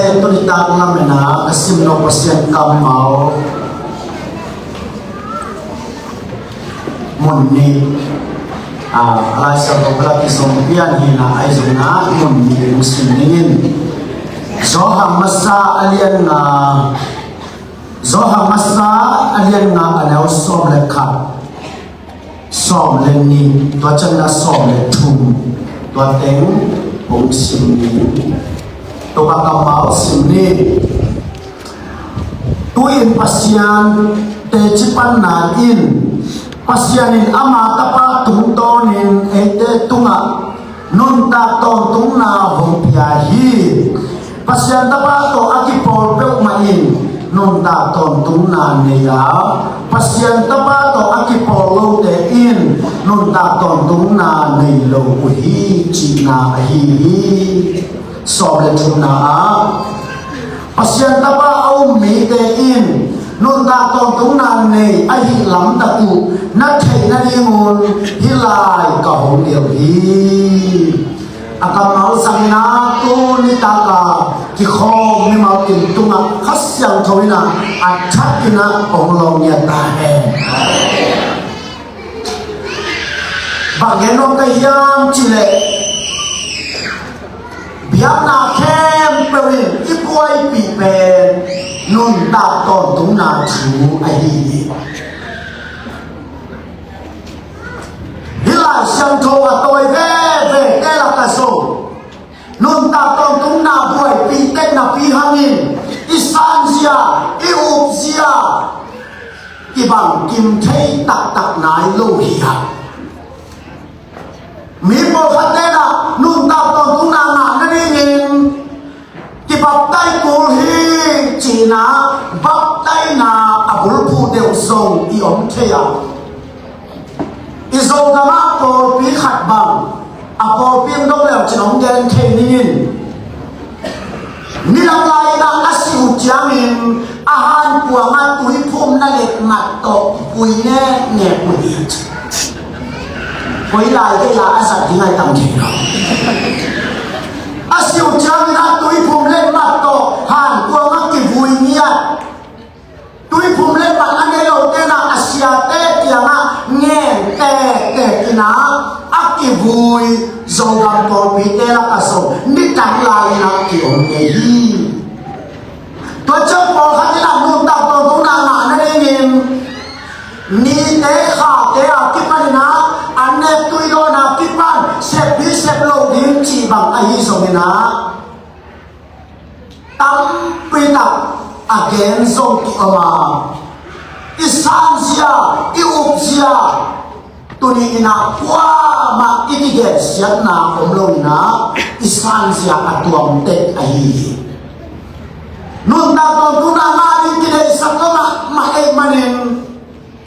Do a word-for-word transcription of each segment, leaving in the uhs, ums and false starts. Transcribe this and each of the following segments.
Tuni tak lamen ah ka sim nop Pasian kammal mun nih, a, Lai Siangtho ka la kizom pian hi-in ah, ahi zongin ah mun nih hong sim ning. Johan Masa a lian nga, Johan Masa a lian nga, a neu sawm le khat, sawm le nih, tua ciangin ah sawm le thum, tua teng hong sim ning. Topa kammal sim ning. Tu-in Pasian teci panna in, Pasian in ama Tapa tungtawnin eite tungah nuntak tawntungna hong pia hi. Pasian Tapa tawh a kipawl peuhmah in nuntak tawntungna nei a, Pasian Tapa tawh a kipawl lote in nuntak tawntungna nei lo uh hi, cihna ahi hi. Sawm le thumna ah, Pasian Tapa a um mite in nuntak tawntungna nei ahih lamtak uh na theih nadingun hih lai ka hong gelh hi. A kammal zangin ah tuni tak a kikhawm mimal kim tungah Kha Siangtho in ah a thak in ah hong lawng ngiat ta hen. Bang gen nuam ka hiam cih leh, biakna khempeuh in i buaipih pen nuntak tawntungna thu ahi hi. Hih Lai Siangtho a tawi veve te lak ah zong nuntak tawntungna buaipih tek napi hangin i sanzia, i upzia kibang kim thei taktak nai lo hi a. Mi pawlkhat ten ah nuntak tawntungna ngah nadingin kibaptai kul hi, ci-in ah baptaina a bulphuh deuh zong i om thei a. I Zogam ah pawlpi khat bang, a pawlpi hong dong leu cin hong gen thei ning in, nidang lai-in ah a si uh ciangin a hankuang ah tuiphum na let mat tawh vui ngekngek uh hi. Koi lai kei la a zat ding a i tam thei lo. A si uh ciangin ah tuiphum let mat tawh hankuang ah kivui ngiat. Tuiphum let mat a nei lote in ah a siate kiangah ngen tektek in ah a kivui Zogam pawlpite lakah zong nidang lai-in ah ki-om ngei hi. Tua ciang pawlkhat in ah nuntak tawntungna ngah nadingin nite khate a kipan in ah, an nek tuidawn a kipan, sep ding sep lo ding cih bang ahi zongin ah, tampi tak a gen zong ki-om a, i sanzia, i upzia, tuni in ah kuamah i kigensiatna om lo in ah, i sanzia a tuam tek ahi hi. Nuntak tawntungna ngah ding kideihsak om mahmah ahih manin,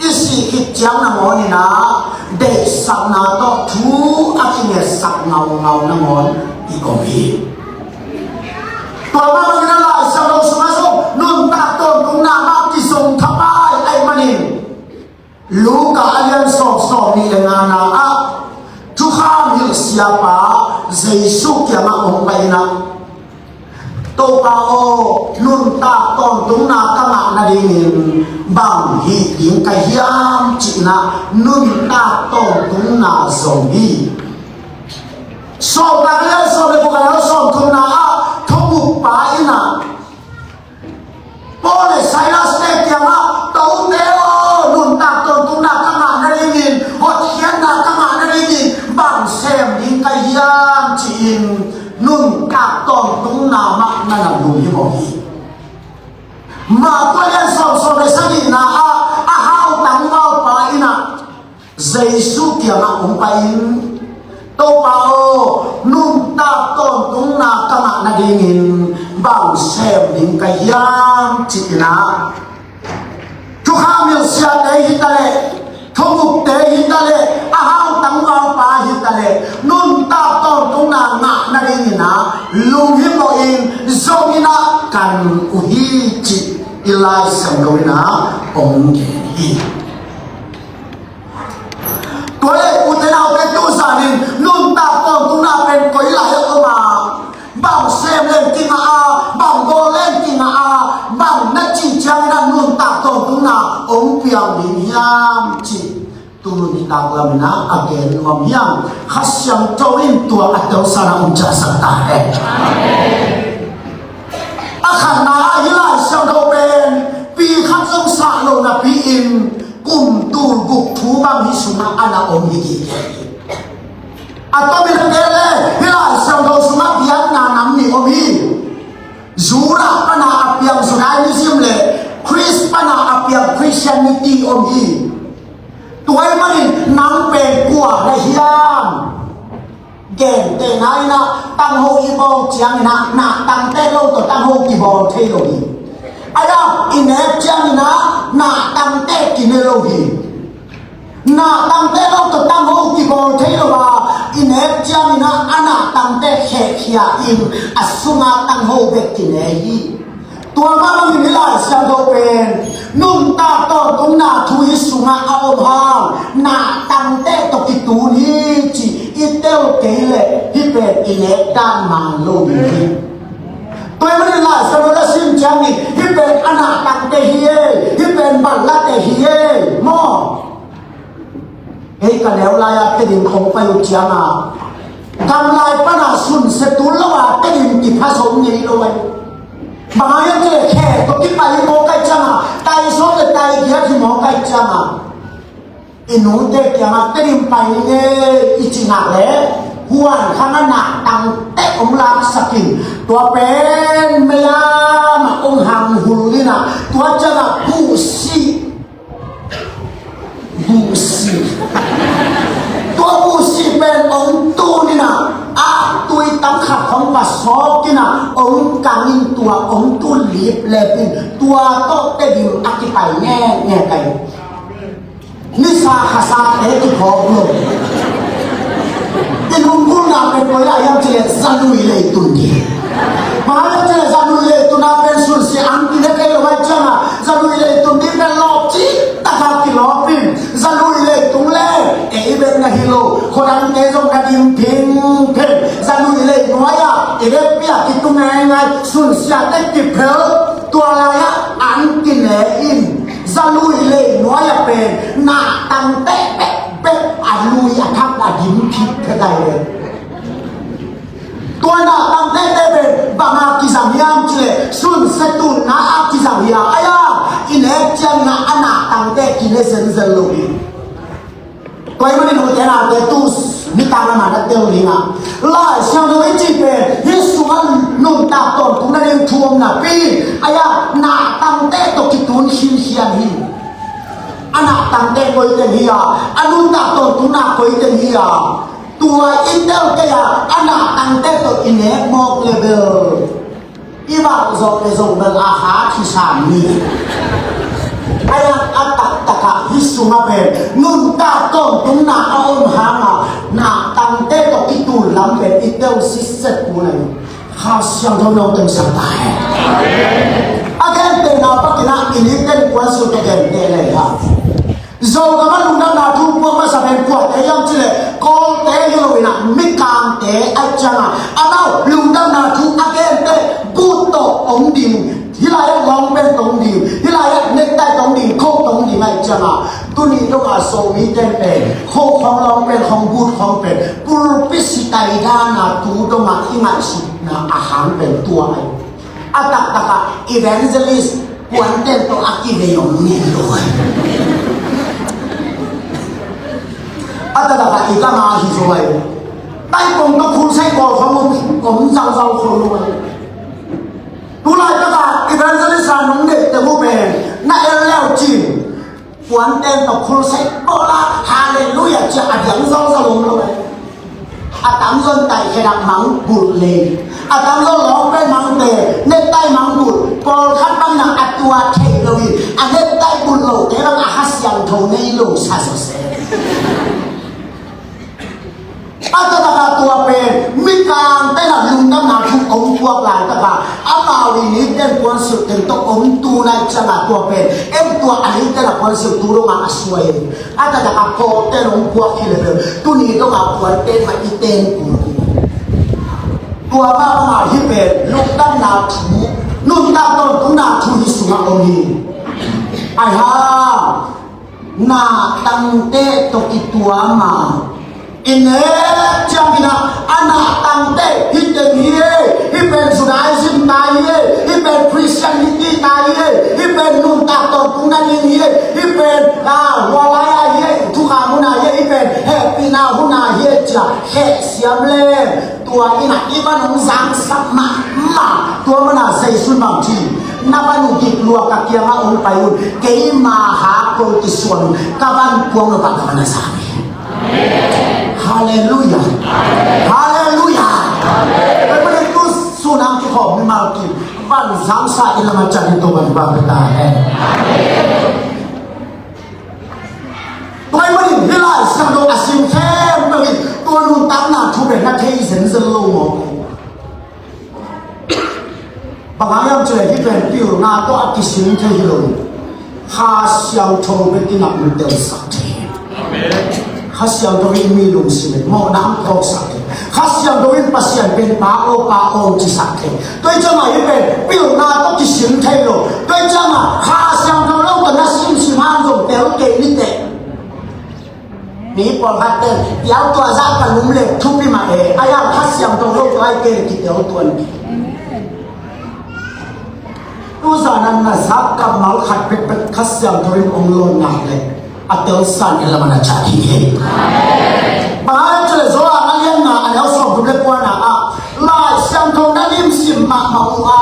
i sih khit ciang nangawn in ah deihsakna tawh thu a kingetsak ngaungau nangawn i om hi. Tua mah bangin ah Lai Siangtho sungah zong nuntak tawntungna mah kizong thapai ahih manin, Luka a lian sawm, sawm nih le ngana ah thukham hilh siapa Jesu kiangah hong pai in ah, Topa aw, nuntak tawntungna ka ngah nadingin bang hih ding ka hiam, ci-in ah nuntak tawntungna zong hi. Sawltak a lian sawm le guk, a neu sawm thumna ah thongukpa in ah Paul le Silas te kiangah, "Tote aw, nuntak tawntungna ka ngah nadingin, hotkhiatna ka ngah nadingin bang sem ding ka hiam?" ci-in nuntak tawntungna mah na na lunghimawh hi. Marka a lian sawm, sawm le sagihna ah a hau tangvalpa in ah Jesu kiangah hong pai-in, "Topa aw, nuntak tawntungna ka ngah nadingin bang sem ding ka hiam?" ci-in ah, thukham hilh siate hi ta leh, thongukte hi ta leh, a hau tangvalpa hi ta leh, nuntak tawntungna ngah nadingin ah lunghimawh in zong in ah kan uh hi, cih i Lai Siangtho in ah hong gen hi. Tua leh ute naute, tu zanin nuntak tawntungna pen koi lai ah om a, bang sem leng kingah a, bang go hong piang ding hiam cih tu nitak lamin ah a gen nuam hiam? Kha Siangtho in tua a telsan a hong ciahsak ta hen. A khatna ah hih Lai Siangtho pen pi khat zong sah lo napi-in kum tul guk thu bang hih sungah a na om hi kei hi. A tomin a gen leh hih Lai Siangtho sungah biakna nam nih om hi. Judah pana a piang Judaism le Khrist pana a piang Christianity om hi. Tua ahih manin nang pen kua na hiam? Gentehna in ah tangho i bawl ciangin ah na tangteh lo tawh tangho kibawl thei lo hi. Ahi zongin i nek ciangin ah na tangteh kine lo hi. Na tangteh lo tawh tangho kibawl thei lo a, i nek ciangin ah a na tangteh khehkhia in a sungah tangho bek kine hi. Tua mah bangin hih Lai Siangtho pen nuntak tawntungna thu hih sungah a om hang na tangteh tawh kitun hi ci i tel kei leh hih pen i nek dan man lo ding hi. Tua ahih manin Lai Siangtho na sim ciangin hih pen a na tangteh hi ei, hih pen banlateh hi ei maw? Hei ka neu lai-ah Tedim khong pai uh ciangin gamlai pana sunsia tul lo a Tedim kipha zo ngei lo ai. Bang hang hiam cih leh khe tawh kipai mawk ai ciangin tai sawm le tai giat hi mawk ai ciangin i nute kiangah Tedim pai ngei i cih nak leh huan khang a na tangteh hong laksak in tua pen mei-am ah hong hang hul in ah tua ciangin buhsih buhsih. Tua buhsih pen hong tun in ah, a tui tam khat hong va sawk in ah, hong kang in tua, hong tun lip lep in, tua tawh Tedim a kipai ngekngek ai. Nisa khasa te kiphawk lo. I lunggulhna pen koi lai hiam cih leh Zanui leitun hi. Bang hang hiam cih leh Zanui leitun a pen sunsia ang kine kei lo ahih ciangin Zanui leitun ding pen lawp cih takin kilawp in, Zanui leitung le ei bek na hi lo, khuadangte zong na dim phingphing. Zanui leinuai ah i vekpi-a kitung ngaingai, sunsia te kiphel, tua lai-ah an kine in, Zanui leinuai ah pen na tangte pekpek a lui a thak a dim phit phet ai ve. Tua na tangtehte pen bang a kizang hiam cih leh sunsia tunna a kizang hi a, ai-a i nek ciangin a na tangte kine zenzen lo hi. Tua ahih manin ute naute tu nitak lamah na tel ding a, Lai Siangtho i cih pen hih sungah nuntak tawntungna ding thu om napi, ai-a na tangte tawh kitun khinkhian hi. A na tangte koi teng hi a, a nuntak tawntungna koi teng hi a, tua i tel kei a, a na tangte tawh i nek mawk le bel i vak zawh le zong bel a hat hi sam ni. Ai-a a taktak ah hih sungah pen nuntak tawntungna a om hang a, na tangte tawh i tun lam pen i tel sitset kul a hi. Kha Siangtho in hong tengsak ta hen. A gentehna bangin ah i nite in kuan suk a genteh lei a, Zogam ah lungdamna thu puak masa pen kuate hiam cih leh Kawlte hi lo in ah, Mikangte ahih ciangin a, a nau lungdamna thu a genteh boot tawh hong ding. Hih lai-ah long pant tawh hong ding, hih lai-ah necktie tawh hong ding, coat tawh hong ding ahih ciangin, tuni dongah Zomite pen coat khawng, long pant khawng, boot khawng pen pulpit sitai dan a tu dongah i ngaihsutna a hang pen tua ahi. A taktak ah evangelist puanten tawh a kivei om ni lo ahi. A taktak ah i gam ah hi zo ahi. Taipong tawh khulsai kawl khawng om, om zauzau kho lo ahi. Tu laitak ah evangelist a nong neih teng uh pen na en le uh cin, puanten tawh khulsai kawl a Hallelujah ci a diang zauzau om lo ahi. A tamzaw in taihkhe dak mang bulh lei, a tamzaw long pant mang te, necktie mang bulh, pawlkhat bang in ah a tua theih lo hi. A necktie bulh lote bang a Kha Siangtho nei lo sa zaw se. A taktak ah tua pen Mikangte in ah lungdamna thu hong puak laitak ah, amau i nite in kuan silh teng tawh hong tu ahih ciangin tua pen en tua a nite in ah kuan silh tu dongah a suai hi. A taktak ah Kawlte in hong puak hi leh bel tuni dongah puante mah i ten kul hi. Tua mah bangin hih pen lungdamna thu, nuntak tawntungna thu hih sungah om hi. Ahi hang na tangte tawh kituam a, i nek ciangin ah a na tangte hih teng hi ei, hih pen Judaism tai hi ei, hih pen Christianity tai hi ei, hih pen nuntak tawntungna ding hi ei, hih pen, ah, hualai a hi ei, thukham hun a hi ei, hih pen hehpihna hun a hi ei ci-a hehsiam leng, tua in ah i van hong zangsak mahmah. Tua manin ah Jesu in bang ci, na van uh gik lua, ka kiangah hong pai un, keima hak ko kisuan un, ka van kuang lo pah ka van a zang hi. Halleluiah. Halleluiah. Tua manin tu sun a kikhawm mimal kim van zangsa in lam a ciah ding tawh van bang ta hen. Tua ahih manin hih Lai Siangtho a sim khempeuh in tua nuntakna thu pen na thei zenzen lo maw? Bang hang hiam cih leh hih pen pilna tawh a kisim thei hi lo. Kha Siangtho bek in ah hong telsak thei. Kha Siangtho in mi lungsim in mawhna hong phawksak thei. Kha Siangtho in Pasian pen Pa aw, Pa aw hong cisak thei. Tua ahih ciangin hih pen pilna tawh kisim thei lo. Tua ahih ciangin Kha Siangtho lo tawh na simsim hang zong tel kei ni teh. Mi pawlkhatte pial tua zah ka lum leh thupi mah e, a hiang Kha Siangtho lo tua ahih kei leh kitel tuan. Tu zan a na zak kammal khat pekpek Kha Siangtho in hong lawn nak leh a telsa in lam a na ciah ding hi. Bang hang hiam cih leh Johan a lian nga, a neu sawmthum le kuana ah, Lai Siangtho na lim sim mahmah uh a,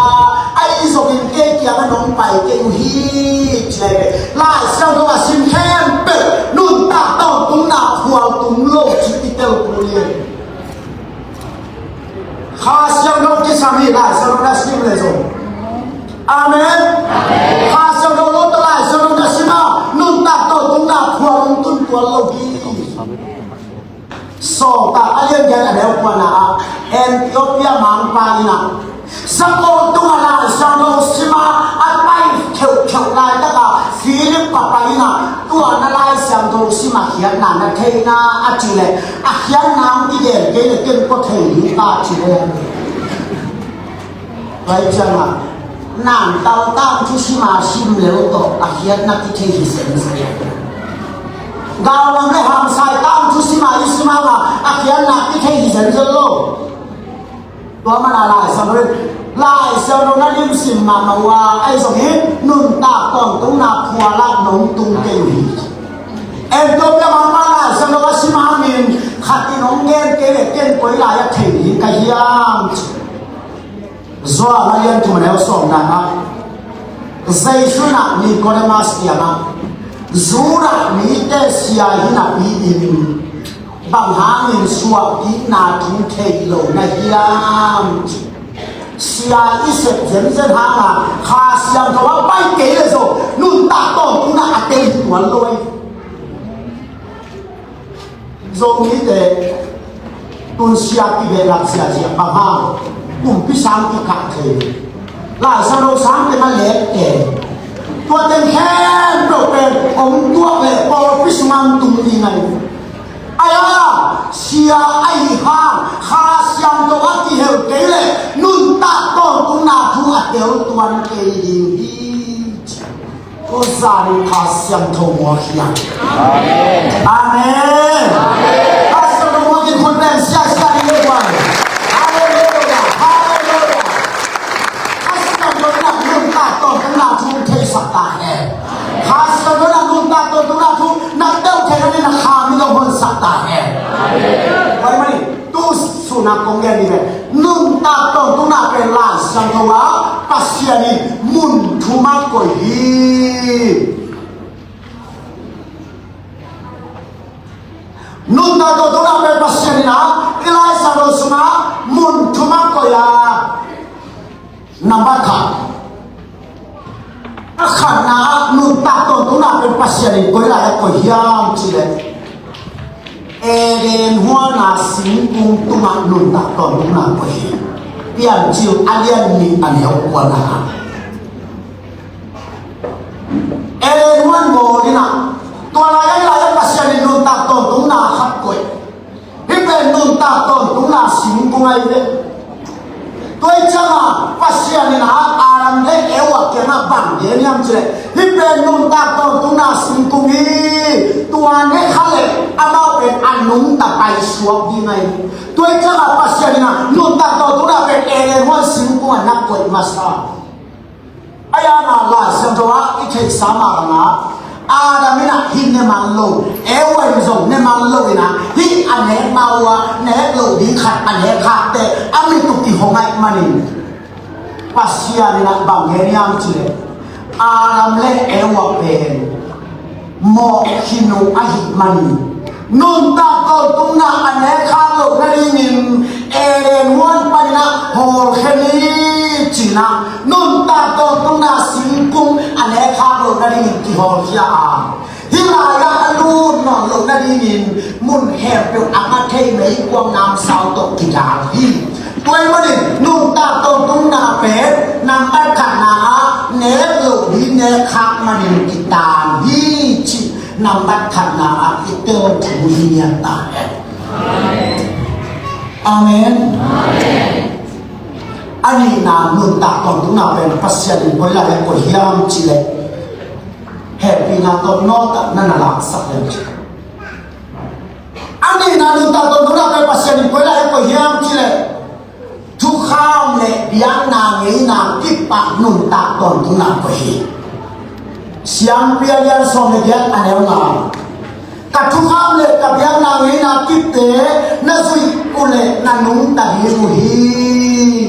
ahi zongin kei kiangah nong pai kei uh hi, ci hi. Lai Siangtho a sim khempeuh nuntak tawntungna phual tung lo cih i tel kul hi. Kha Siangtho kisam hi, Lai Siangtho na sim leh zong. Amen. Kha Siangtho lo tawh Lai Siangtho na sim a, nuntak tawntungna phual hong tun tuan lo hi. Sawltak a lian giat, a neu kuana ah, Ethiopia mangpa in ah sakol tungah Lai Siangtho sim a, a pai kheuhkheuh laitak ah Philip ka pai in ah, tua na Lai Siangtho sim a khiatna na thei na, a cih leh, a khiatna hong kigen kei leh ken kua thei ding ka, ci leh. Tua ahih ciangin nang tal tangthu sim a sim leu tawh a khiatna kithei hi zenzen. Gallam le Hamsai tangthu sim a i sim hang a, a khiatna kithei hi zenzen lo. Tua manin ah Lai Siangtho, Lai Siangtho na lim sim mahmah uh a, ahi zongin nuntak tawntungna phual ah nong tung kei uh hi. Ethiopia mangpa Lai Siangtho a sim hangin khat in hong gen kei leh ken koi lai-ah thei ding ka hiam, ci. Johan a lian thum, a neu sawmna ah, Jesu in ah Nicodemus kiangah, Judah mite sia hi napi in bang hangin suahkikna thu thei lo na hiam? Sia i sep zenzen hang a, Kha Siangtho a pai kei leh zong nuntak tawntungna a tel hi tuan lo hi. Zomite tun sia kibehlap ziahziah bang hang, kumpi sang kikah thei, Lai Siangtho sang teng a lek teng, tua teng khempeuh pen hong tuak leh pawlpi sungah hong tung ding ahi. Ahi a, sia ahih hang Kha Siangtho a kihel kei leh nuntak tawntungna thu a tel tuan kei ding hi. Tu zan in Kha Siangtho muak hi hang. Amen. Amen. Kha Siangtho muak in khut beng siasia ding hi. Halleluiah. Halleluiah. Kha Siangtho in ah nuntak tawntungna thu theisak ta hen. Kha Siangtho in ah nuntak tawntungna thu na tel theihna ding na kha mi dong honsak ta hen. Amen. Tu sun a kong gen ding pen, nuntak tawntungna pen Lai Siangtho ah Pasian in mun thum ah koih hi. Nuntak tawntungna pen Pasian in ah i Lai Siangtho sungah mun thum ah koih a. Number khat. A khatna ah nuntak tawntungna pen Pasian in koi lai-ah koih hiam cih leh, Eden huan a singkung tungah nuntak tawntungna koih hi. Piancil a lian nih, a neu kuana ah, Eden huan bawl in ah, tua lai-ah, lai-ah Pasian in nuntak tawntungna khat koih. Hih pen nuntak tawntungna singkung ahi ve. Tua ahih ciangin Pasian in ah Adam le Eva kiangah bang Bang hang hiam cih leh hih pen nuntak tawntungna singkung hi. Tua ne kha leh amau pen a nungta paisuak ding ahi. Tua hi ciangah Pasian in ah nuntak tawntungna pen Eden huan singkung ah na koih masa. Ahi hangin Lai Siangtho ah i theihsa mah bangin Adam in ah hih ne man lo, Eva in zong ne man lo in ah hih a nek ma uh ah nek loh ding khat a nek khakte a mit uh kihong ahih manin Pasian in ah bang gen hiam cih leh Adam le Eva pen mawh khin uh ahih manin nuntak tawntungna a nek khak loh nadingin Eden huan panin ah hawlkhia ni ci-in ah nuntak tawntungna singkung a nek khak loh nadingin kihawlkhia a, hih lai-ah a lut nawn loh nadingin mun khempeuh a ngathei meikuang namsau tawh kidal hi. Tua ahih manin nuntak tawntungna pen nambat khatna ah nek loh ding nek khak manin kitan hi cih nambat khatna ah i tel thu hi niat ta hen. Amen. A nihna nuntak tawntungna pen Pasian in koi lai-ah koih hiam cih leh hehpihna tawh nawltak na na laksak leh cih. A nihna nuntak tawntungna pen Pasian in koi lai-ah koih hiam cih leh thukham le biakna ngeina kip ah nuntak tawntungna koih hi. Siampi a lian sawm le giat a neu nga. Ka thukham le ka biakna ngeina kipte na zuih uh leh na nungta ding uh hi.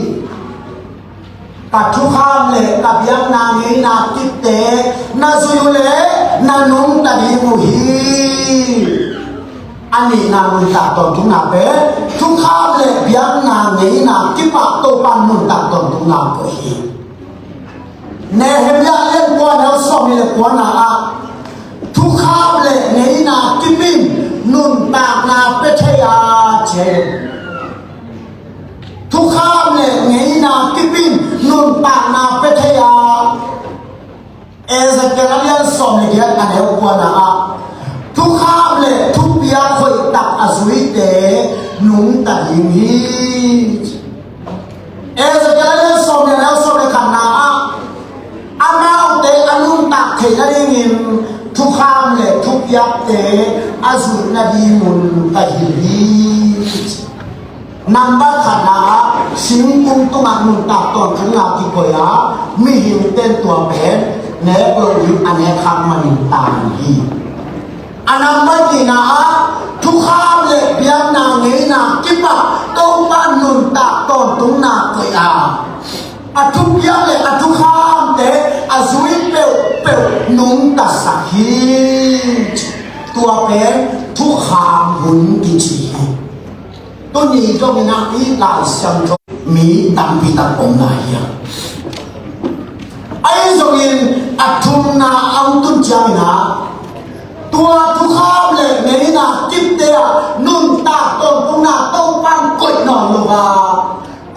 Ka thukham le ka biakna ngeina kipte na zuih uh leh na nungta ding uh hi. A nihna nuntak tawntungna pen thukham le biakna ngeina kip ah Topa nuntak tawntungna koih hi. Nehemiah lian kua neu sawm nih le kuana ah thukham le ngeina kip in nuntakna pia thei a ci hi. Thukham le ngeina kip in nuntakna pia thei a. Ezekiel a lian sawm le giat a neu kuana ah thukham le thupiak hoihtak a zuite nungta ding hi. Ezekiel a lian sawm le neu sawm le khatna ah amaute a nuntak theih nadingin thukham le thupiakte a zuih nadingun ka hilh hi. Nambat khatna ah singkung tungah nuntak tawntungna kikoih a, mihingte'n tua pen nek loh ding a nek khak manin tan hi. A nambat nihna ah thukham le biakna ngeina kip ah Topa nuntak tawntungna koih a, a thupiak le a thukhamte a zui peuhpeuh nungtasak hi. Tua pen thukham hun kici hi. Tuni zongin ah hih Lai Siangtho mi tampi tak om lai hi a. Ahi zongin a thumna a hong tun ciangin ah tua thukham le ngeina kipte ah nuntak tawntungna Topa'n koih nawn lo a,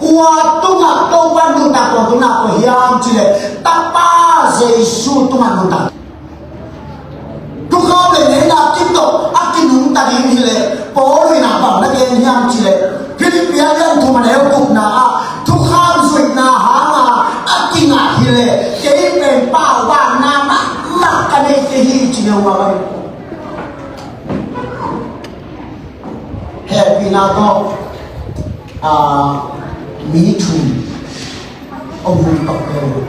kua tungah Topa'n nuntak tawntungna koih hiam cih leh Tapa Jesu tungah nuntak. Thukham le ngeina kip tawh a kinungta ding hi leh Paul in ah bang na gen hiam cih leh Philippi a lian thum a neu gukna ah thukham zuihna hanga a kingah hi leh kei pen paubanna mahmah ka nei kei hi ci neu mah bang. Hehpihna tawh, ah, mi thum om hun tawh peuh.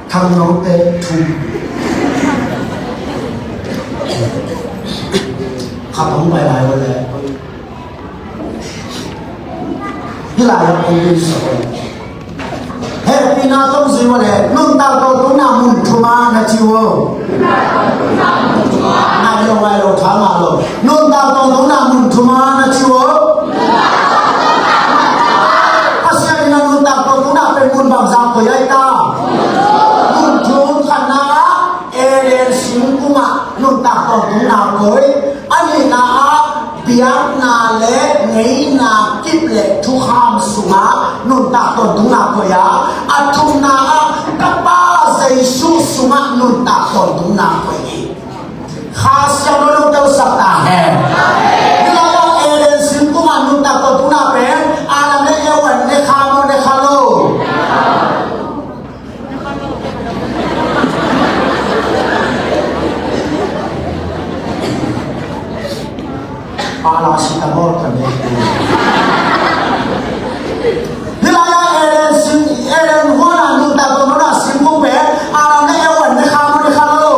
Khangnote thum. Khat hong pai lai uh leh hih lai-ah hong pai uh leh. Hehpihna tawh zui uh leh nuntak tawntungna mun thum ah na ci uh. Ngai lo, ngai lo, tha ngah lo. Nuntak tawntungna mun thum ah na ci uh. Pasian in a nuntak tawntungna pen mun bangzah koih ai ta? Mun thum. Khatna ah Eden singkung ah nuntak tawntungna koih. A nihna ah biakna le ngeina kip le thukham sungah nuntak tawntungna koih a, a thumna ah Tapa Jesu sungah nuntak tawntungna koih hi. Kha Siangtho in hong telsak ta hen. Hih lai-ah Eden singkung ah nuntak tawntungna pen Adam le Eva in ne kha maw, ne kha lo? Hih lai-ah Eden sing, Eden huan ah nuntak tawntung a singkung pen Adam le Eva in ne kha maw, ne kha lo?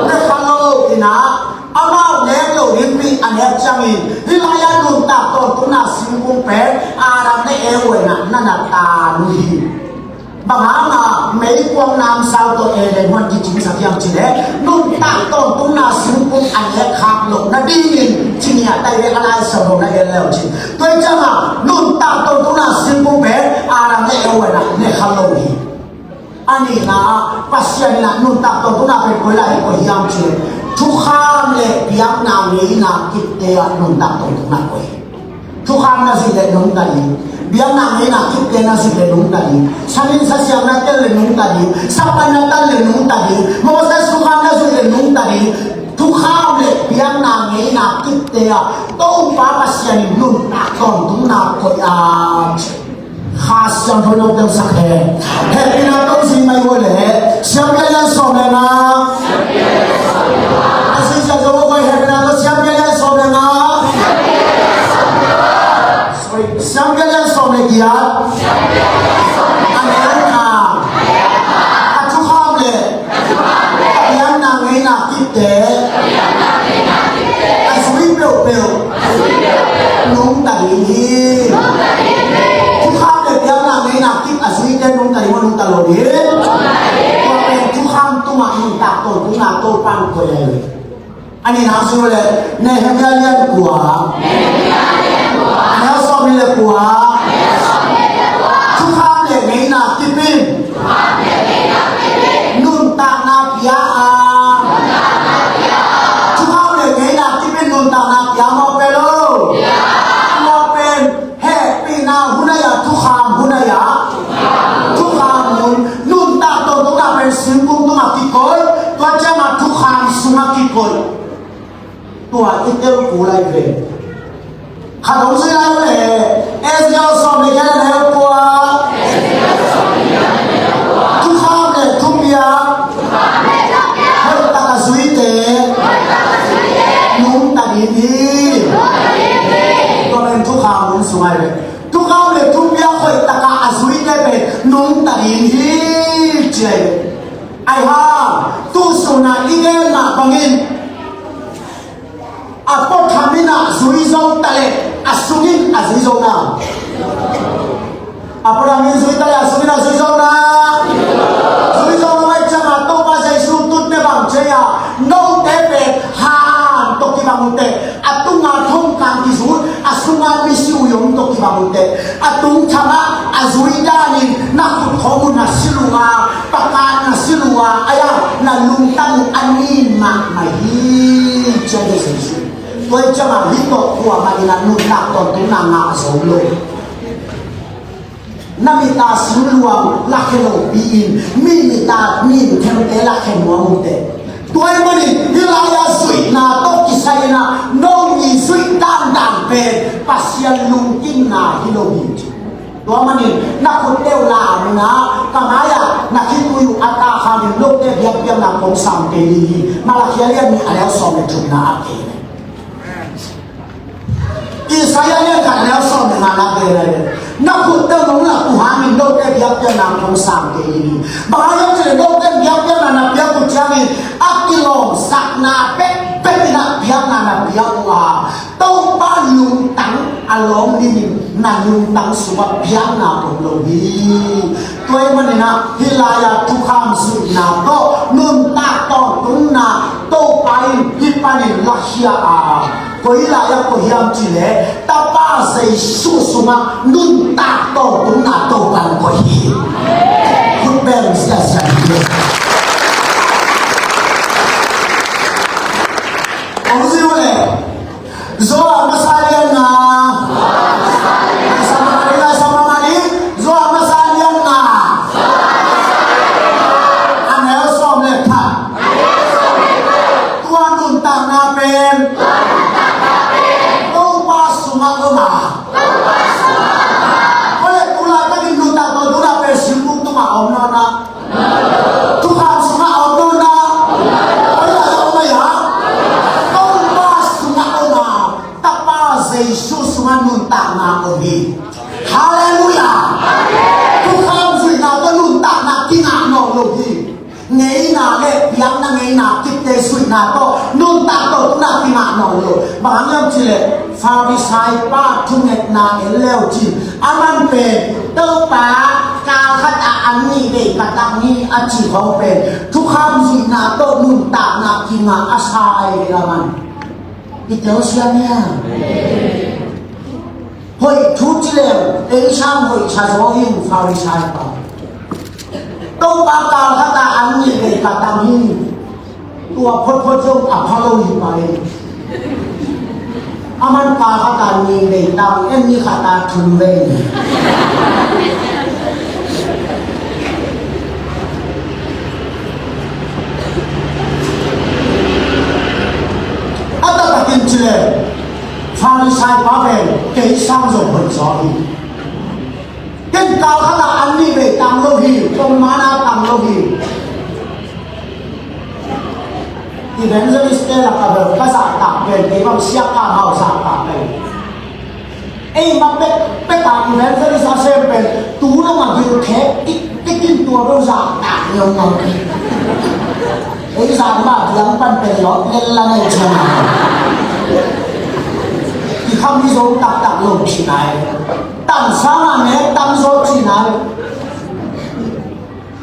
Ne kha lo. Inah amau nek loh dingpi a nek ciangin hih lai-ah nuntak tawntung a singkung pen Adam le Eva in ah na na tan uh hi. Bang hang a meikuang namsau tawh Eden huan kicingsak hiam cih leh nuntak tawntung a singkung a nek khak loh nadingin ci-in a tai ve. A Lai Siangtho na en le uh cin. Tua hi ciangin nuntak tawntung a singkung pen Adam le Eva in ah ne kha lo hi. A nihna ah Pasian in ah nuntak tawntung a pen koi lai ah koih hiam cih leh thukham le biakna ngeina kipte ah nuntak tawntung a koih hi. Thukham na zuih leh nungta ding. Biakna ngeina kipte na zuih leh nungta ding. Samin sasiang na tel leh nungta ding. Sapan na tan leh nungta ding. Moses thukham na zuih leh nungta ding. Thukham le biakna ngeina kipte ah Topa Pasian in nuntak tawntung a koih a. Kha Siangtho in hong telsak hen. Hehpihna tawh zing mai uh leh Siam Pian lian sawm le nga. A sui sia zo ko Hehpihna tawh Siam Pian lian sawm le nga. Sorry, Siam Pian lian sawm le giat. A neu nga. A thukham le biakna ngeina kipte a zui peuhpeuh nungta ding hi. Thukham le biakna ngeina kip a zuite nungta ding maw, nungta lo ding? Tua pen thukham tungah nuntak tawntung a Topa in koih ahi hi. A nihna ah zui leh Nehemiah lian kua, a neu sawmnih le kua. Thukham le ngeina kip in nuntakna pia a. Thukham le ngeina kip in nuntakna pia maw, pia lo? Tua pen hehpihna hun ahi a, thukham hun ahi a. Thukham hun, nuntak tawntung a pen singkung tungah kikoih, tua ciangah thukham sungah kikoih. Tua i tel kul lai ve. Khat hong zui lai uh leh Ezra sawm le giat, a neu kua. Thukham le thupiak hoihtak a zuite nungta ding hi. Tua pen thukham hun sung ahi ve. Thukham le thupiak hoihtak a zuite pen nungta ding hi, ci ahi ve. Ahi hang tu sun a i gen mah bangin a puatham in a zui zo ta leh a sungin a zui zo na. A puatham in zui ta leh a sungin a zui zo na. Zui zo lo ahih ciangin Topa Jesu tutte bang ci a, note pen han tawh kibang uh teh, a tunga thongkang kizut, a sunga misi uh zong tawh kibang uh teh, a tungthang ah a zui danin na khut khawng uh na silh uh a, pakat na silh uh a, ahi a na lungtang uh a nin mahmah hi, ci a hi Jesu. Tua hi ciangin hih tawh kuamah in a nuntak tawntungna ngah zo lo. Na mit a singluang lakhia lopi in, mi mit a minthengte lakhia nuam uh teh. Tua ahih manin hih lai-a zuihna tawh kisai in a, no mi zuih dandan pen Pasian lungkimna hi lo hi ci. Tua manin na khutte uh lam in a, ka mai-ah na khitui uh a tak hangin note biakpiakna kong sang kei ding hi. Malakhi a lian nih a neu sawm le thumna ah kei. Isaiah lian khat a neu sawm le ngana pen, na khutte uh nong lak uh hangin note biakpiakna kong sang kei ding hi. Bang hang hiam cih leh note biakpiakna na piak uh ciangin a kilawmsakna bekbek in a biakna na piak uh a, Topa lungtang a lawm dingin na lungtang sungah biakna om lo hi. Tua ahih manin a hih lai-a thukham zuihna tawh nuntak tawntungna Topa in hih panin lakhia a, koi lai-ah koih hiam cih leh Tapa Jesu sungah nuntak tawntungna Topa in koih hi. Khut beng siasia hi. Hong zui uh leh Johan masa lian nga. Johan masa lian nga. A neu sawm le khat. Tua nuntakna pen Topa sungah om a. Koi leh tu laitakin nuntak tawntungna pen singkung tungah om nawn a. Thukham sungah om nawn a. Koi lai-ah om a, Topa sungah om a. Tapa Jesuh sungah nuntakna om hi. Halleluiah. Thukham zuihna tawh nuntakna kingah nawn lo hi. Ngeina le biakna ngeina kipte zuihna tawh nuntak tawh tuna kingah nawn lo. Bang hang hiam cih leh Farisai pa thungetna en le uh cin, aman pen Topa, kal khat ah an nih vei ka tang hi, a cih khawng pen thukham zuihna tawh nuntakna kingah a sa ahi hi. Aman i telsiam hiam? Hoih thu ci leng ei sang hoih sa zaw hi. Farisai pa, Topa, kal khat ah an nih vei ka tang hi. Tua photphot zong a pha lo hi pah hi. Aman kal khat ah nih vei tang, en ni khat ah thum vei. A taktakin ci leng Farisai pa pen kei sang zong hoih zaw hi. Ken kal khat ah an nih vei tang lo hi, pongman a tang lo hi. Evangelist te lak ah bel ka zahtak pen, kei bang siakpa mau zahtak pen. Ei ma pek pek a evangelist a sem pen tu lo ma gil khek tik tik in tua lo zahtak ngiau ngiau. Ei zah ma biang pan pen lawt lel la nei ciang a, i kham i zo taktak lo ci nai. Tan sang a nek tam zo ci nai.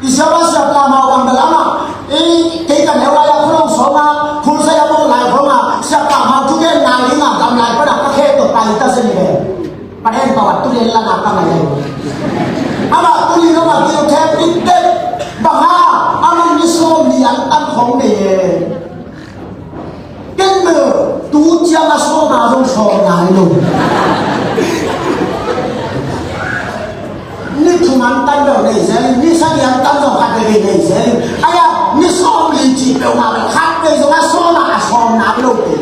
I siapa siapa mau bang dalam a, i kei ka neu lai a khulong song a, khul sai a bawng lai khong a, siapa mau tu gen nai ding a, gam lai pan a ka khe to pai ta se ni ve. Paden pa wat tu len la na ka ngai lai. Ama tu ni lo ma tu khe pit det. Bang ha, ama ni sawm ni an tan khong ne. Ken bel tu ciang a sawm a zong sawm nai lo. Ni thum an tan bel nei zel, ni sagih an tan zong khat veve nei zel. Aia, ni sawm li cih peuhmah bel khat vei zong a sawm a, a sawm nai lo kei.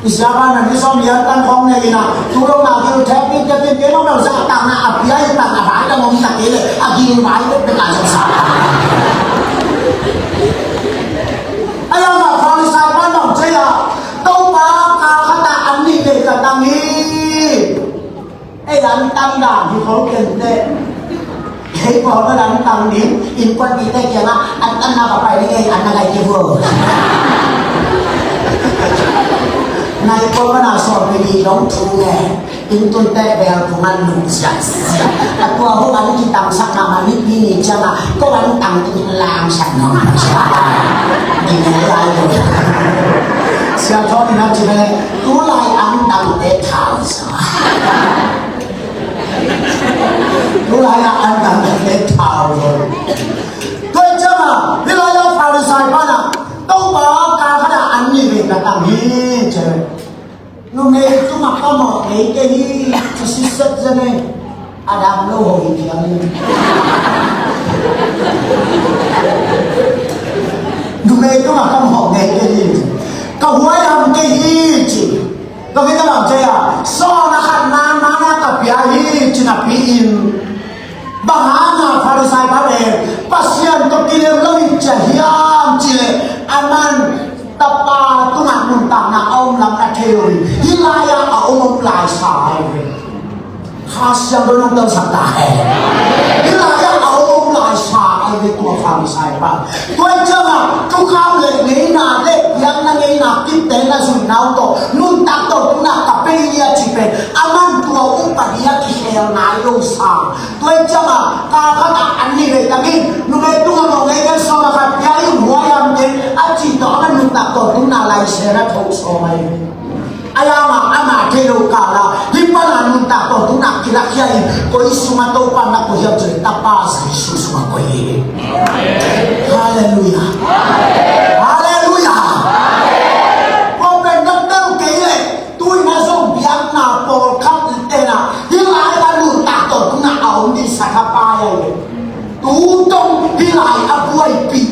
I siapa na ni sawm li an tan khong nei ina, tu lo na gil thep in, thep in, kei lo bel zahtakna a pia i tan a vai dang om ta kei leh, a gil vai bek bek a zong sa. Aia, ma Farisai pa nong cei a, Topa, kal khat ah an nih vei ka tang hi. Ei, an tang dan hi kho kei teh. Ei, pawl an tang ding, innkuanpihte kiangah an tanna ka pai ding ei, an na ngai kei vua. Ngai pawl na sawm pi ding dong thu nge. Inn tun teh bel kong an lung siang siang. A tua hong an kitang sak mahmah, mipi ni ciangah kong an tang tu lam sak nong siang. Ding ngai lai lo. Siang thawn in a ci ve, tu lai an tang te thau. Tulai a an dang dang te thau lo. Tua ciang a, hih lai a Farisai pa na, Topa, kal khat ah an nih vei ka tang hi ci. Numei tungah ka mawh ngei kei hi, ci siset zen ei. A dam lo ho hi thiang hi. Numei tungah ka mawh ngei kei hi. Ka huai ham kei hi ci. Tua khit a bang ci a, sawm a khat na mana ka pia hi ci napi in, bang hang a Farisai pa pen Pasian tawh kilem lo in ci a hiam cih leh, aman tapa tungah nuntakna a om lam na thei lo in, hih lai-ah a om om lai sa hi. Kha Siangtho in hong telsak ta hen. Hih lai-ah a om lai sa ai ve tua Farisai pa. Tua ciangah thukham le ngeina le biakna ngeina kipte na zuihna uh tawh nuntak tawh tuna ka pei hi a cih pen aman tua upadi a kikhel nai lo sa. Tua ciangah kal khat ah an nih vei tang in numei tungah mawh ngei gen sawm a khat pia in huai am kei a cih tawh aman nuntak tawh tuna lai sena tho sawm ai. Ayama ama thei lo kala hih pana nuntak tawh tuna kilakkhia in koi sungah Topa na koi hiam cih leh tapa Jesu sungah koi hi. Halleluiah. Halleluiah. Kua pen na tel kei leh tuina zong biakna pawlkhat in tena hih lai a nuntak tawh tuna a om ding sa kha pai ahi. Tu tong hih lai a buaipih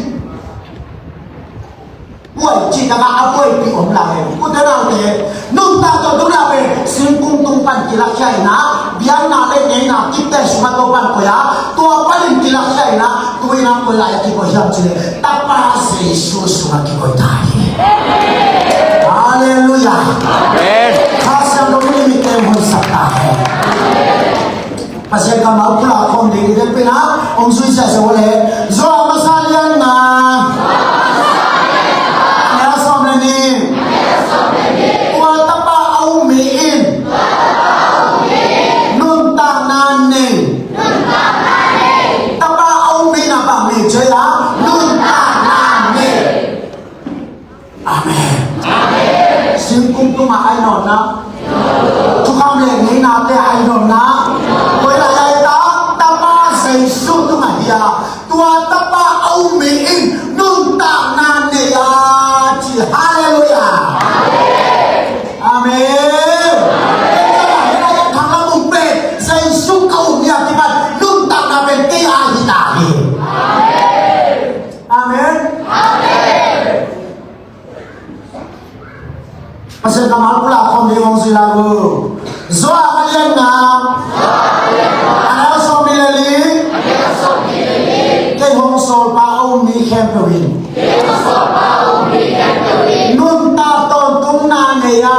buai cih takah a buaipih om lai. Ute naute, nuntak tawh tuna pen singkung tung pan kilakkhia in ah biakna le ngeina kipte sungah Topa in koi a, tua panin kilakkhia in ah tuina koi lai a kikoi hiam cih leh tapa Jesu sungah kikoi ta hi. Halleluiah. Amen. Kha Kammal pulak khawm ding i vekpi-in ah hong zui ziahziah uh leh, Johan masa lian nga, a neu sawm le nih. Tua Tapa a um mi in nuntakna nei. Tapa a um mi in a bang nei ci hiam? Nuntakna nei. Amen. Singkung tungah a i nawnna, thukham le ngeinate a i nawnna, koi lai-a i ta, Tapa Jesu tungah hi a, tua Tapa a um mi in nuntakna nei a ci. Halleluiah. Amen. Kei ka lai-a i khang lam um pen Jesu ka um hi a kipan nuntakna pen kei a hi ta hi. Amen. Pasian kammal pulak khawm ding hong zui lai uh. Johan a lian nga, a neu sawm nih le li. Kei hong sawlpa a um mi khempeuh in nuntak tawntungna nei a.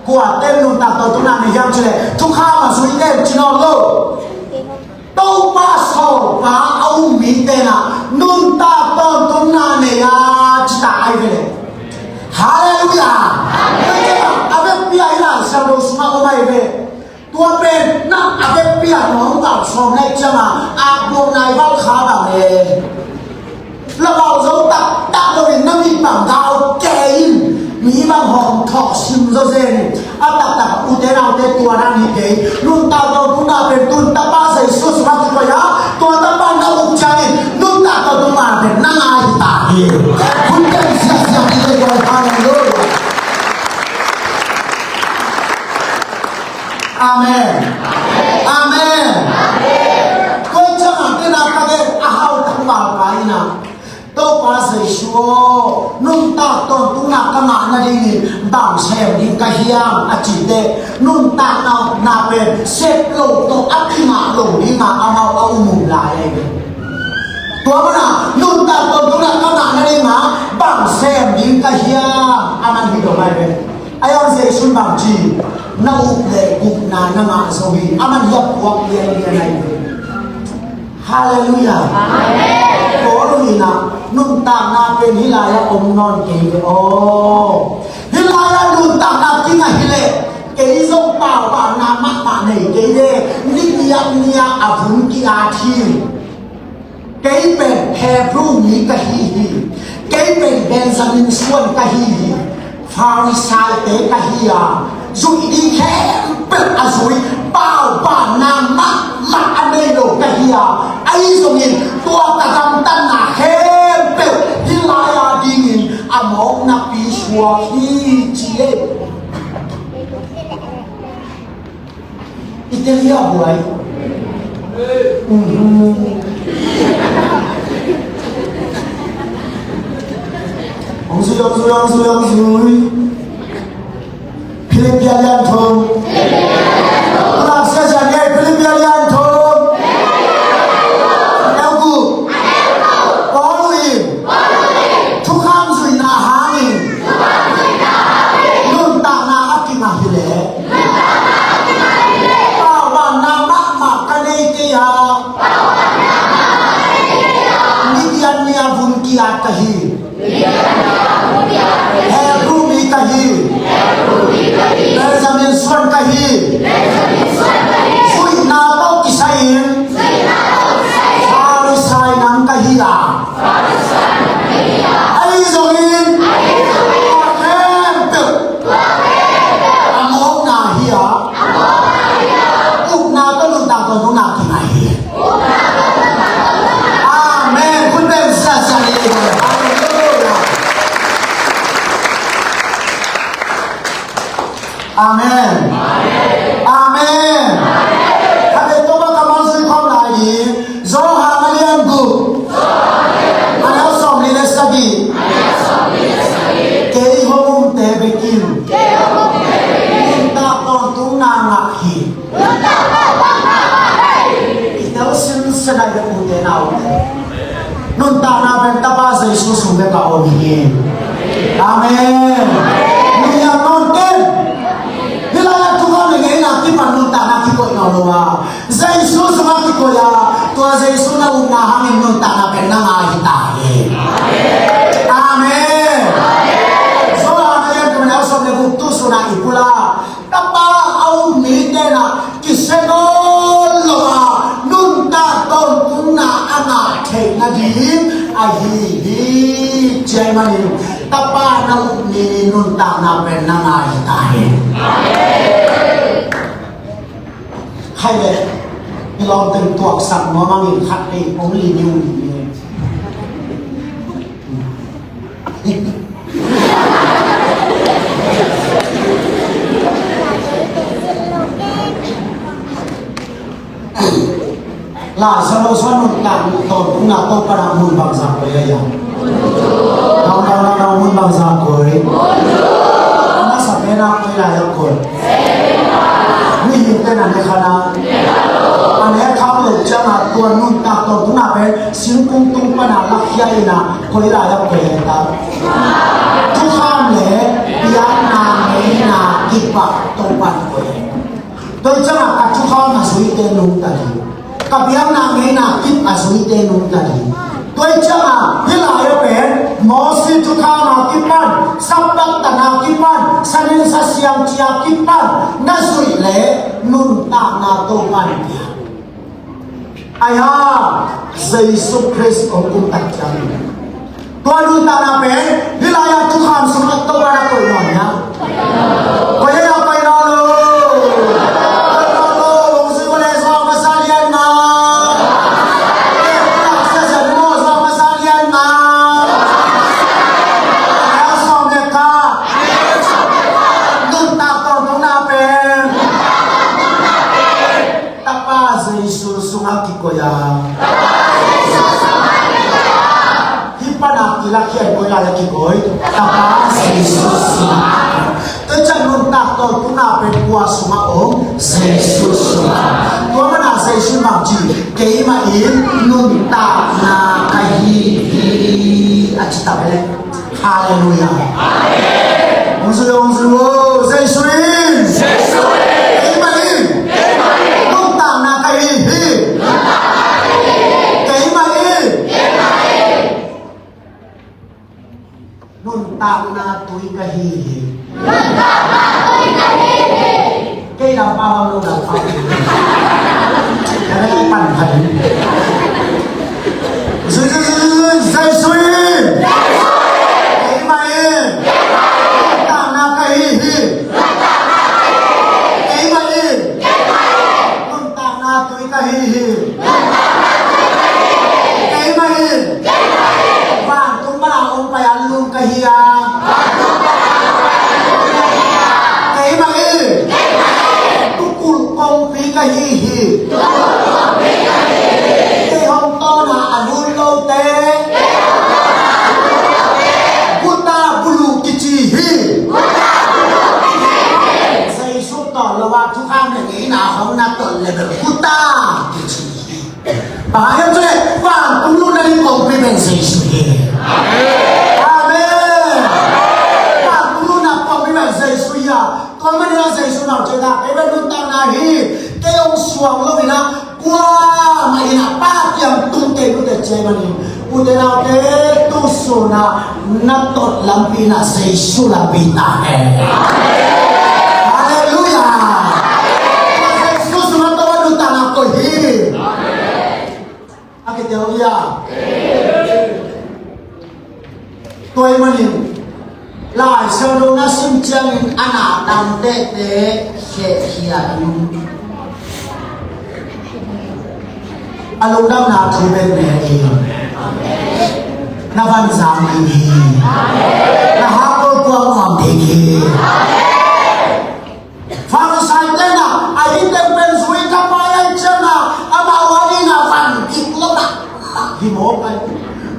Kuate in nuntak tawntungna nei hiam cih leh, thukham a zuite in ci nawn lo. Topa sawlpa a um mite in ah nuntak tawntungna nei a ci ta ai ve le. Halleluiah. A vekpi-a i Lai Siangtho sungah om ai ve. Tua pen na a vekpi-a nong gal sawm nai ciang a, a buang nai val kha bang le. Lamau zo taktak lo in na mi bang gau kei in, mi bang hong thawh sim zo zen in. A taktak ute naute tua nang hi kei. Nuntak tawntungna pen tun Tapa Jesu sungah kikoih a, tua Tapa na up ciangin nuntak tawntungna pen nang a hi ta hi. Hun pen siasia hi kei koi. Halleluiah. Amen. Amen. Koi ciang a tena ka gen a hau tak val pai na. Topa Jesu aw, nuntak tawntungna ka ngah nadingin bang sem ding ka hiam a cih teh, nuntakna pen sep lo tawh a kingah lo dingah amau a um lai ahi ve. Tua mana nuntak tawntungna ka ngah nadingah bang sem ding ka hiam a man hi lo lai ve. A yang Jesu bang ci, na up le gupna na ngah zo hi, a man hi a puak lianlian ahi ve. Halleluiah. Amen. Paul in ah nuntakna pen hih lai-ah om nawn kei ve aw. Hih lai-ah nuntakna kingah hi leh kei zong paubanna mahmah nei kei ve. Ni giat ni-a a vun ki-at hi. Kei pen Hebrew mi ka hi hi. Kei pen Benjamin suan ka hi hi. Pharisaite ka hi a, zuih ding khempeuh a zui, paubanna mahmah a nei lo ka hi a, ahi zongin tua ka gamtatna khempeuh hih lai-a dingin a mawknapi suak hi ci e. I tel hi a buai. Mhm. Hong zui, hong zui, hong zui, hong zui. Philippi a lian thum. Tua sia sia ngei Philippi a lian thum. Neu gup. Paul in thukham zuihna hangin nuntakna a kingah hi leh, paubanna mahmah ka nei kei a, ni giat ni-a vun ki-at ka hi. Hebrew mi ka hi. Benjamin suan ka hi. Zuihna tawh kisai-in Pharisai nang ka hi a, ahi zongin tua khempeuh a mawkna hi a, upna tawh nuntak tawh nuntak kingah hi. Amen. Khut beng siasia ni. Halleluiah. Amen. Amen. Hale, Topa kammal zui khawm lai ni. Johan a lian guk, a neu sawmli le sagih. Kei hong umte bekin nuntak tawntungna ngah hi. I tel sinsen a i ute naute, nuntakna pen Tapa Jesu sung bek a om hi. Amen. Nuihniam nawn ken. Hih lai-ah thukham le ngeina kipan Ula, Tapa a um mite na kisia nawn lo a, nuntak tawntungna a ngah theih nading ahi hi. Ci ahih manin Tapa na um mi nuntakna pen na ngah hi ta hen. Khai le, i lawmte in tuaksak nuam hangin khat ei only new ni. Lazarus a nuntak tawntungna Topa na mun bangzah koih a hiam? Nau, nau, nau, nau, mun bangzah koih? A masa pen a koi lai a koih? Mihingte na ne kha na, a ne khak loh ciangin tua nuntak tawntungna pen singkung tung pan a lakhia in a koi lai a koih hen ta? Thukham le biakna ngeina kip ah Topa in koih hen. Tua ciangin ka thukham a zuite nungta ding, ka biakna ngeina kip a zuite nungta ding. Tua ciangin hih lai a pen Mosi thukham a kipan, Sabbath tan a kipan, sanin sasiam ci a kipan na zuih leh nuntakna Topa in pia. Ahi hang Jesu Khrist hong kum tak ciangin tua nuntakna pen hih lai a thukham sungah Topa na koih nawn hiam? Koih hiam, koih nawn lo? Koih nawn lo. Hong zui uh leh zuak masa lian ma. Sia sia maw, zuak masa lian ma. Ahi hang sawm le khat, nuntak tawntungna pen Tapa Jesu sungah kikoih a. Hih pan a kilakhiat koi lai a kikoih? Tapa Jesu sungah. Tua ciang nuntak tawntungna pen kua sungah om? Jesu sungah. Tua mana Jesu bang ci, keimah in nuntakna ka hi hi, a ci ta ve le. Halleluiah. Amen. Hong zui, hong zui, oh, Jesu in. Jesu in. Keimah in. Keimah in. Nuntakna ka hi hi. Nuntakna ka hi hi. Keimah in. Keimah in. Nuntakna tui ka hi hi. Nuntakna tui ka hi hi. Kei lam pa bang lo lam pa. Ka na pan khat. Zui, zui, zui, zui, zui, zui, zui. Keimah in. Nuntakna ka hi hi. Keimah in. Nuntakna tui ka hi hi. Keimah in. Vantung pan a hong pai a lum ka hi a. Keimah in. Tukulh kongpi ka hi hi. Kei hong tawn a a lut lote. Guta bulu kici hi. Jesu tawn lo a thukham le ngeina hong na tawn le bel guta kici hi. Bang hang hiam cih leh vantung lutna ding kongpi pen Jesu hi. Amen. Vantung lutna kongpi pen Jesu hi a. Tua manin a Jesu in a ci a, kei pen nuntakna hi. Kei hong suang lo in a, kuamah in a Pa kiang tung kei uh teh, ci ahih manin ute naute, tu sun a na tot lampi in a Jesu lampi ta hen. Halleluiah. Jesu sungah tawh nuntakna koih hi. A kitel uh hia? Tua ahih manin Lai Siangtho na sim ciangin a na tam tehteh khehkhia in, a lungdamna thu bek ne in, na vanzang ding hi. Na hakkol puak nuam ding hi. Pharisai-te in a, a hih teng pen zui ka pai ahih ciangin a, amau a ding a van dik lo mahmah hi mawk ai.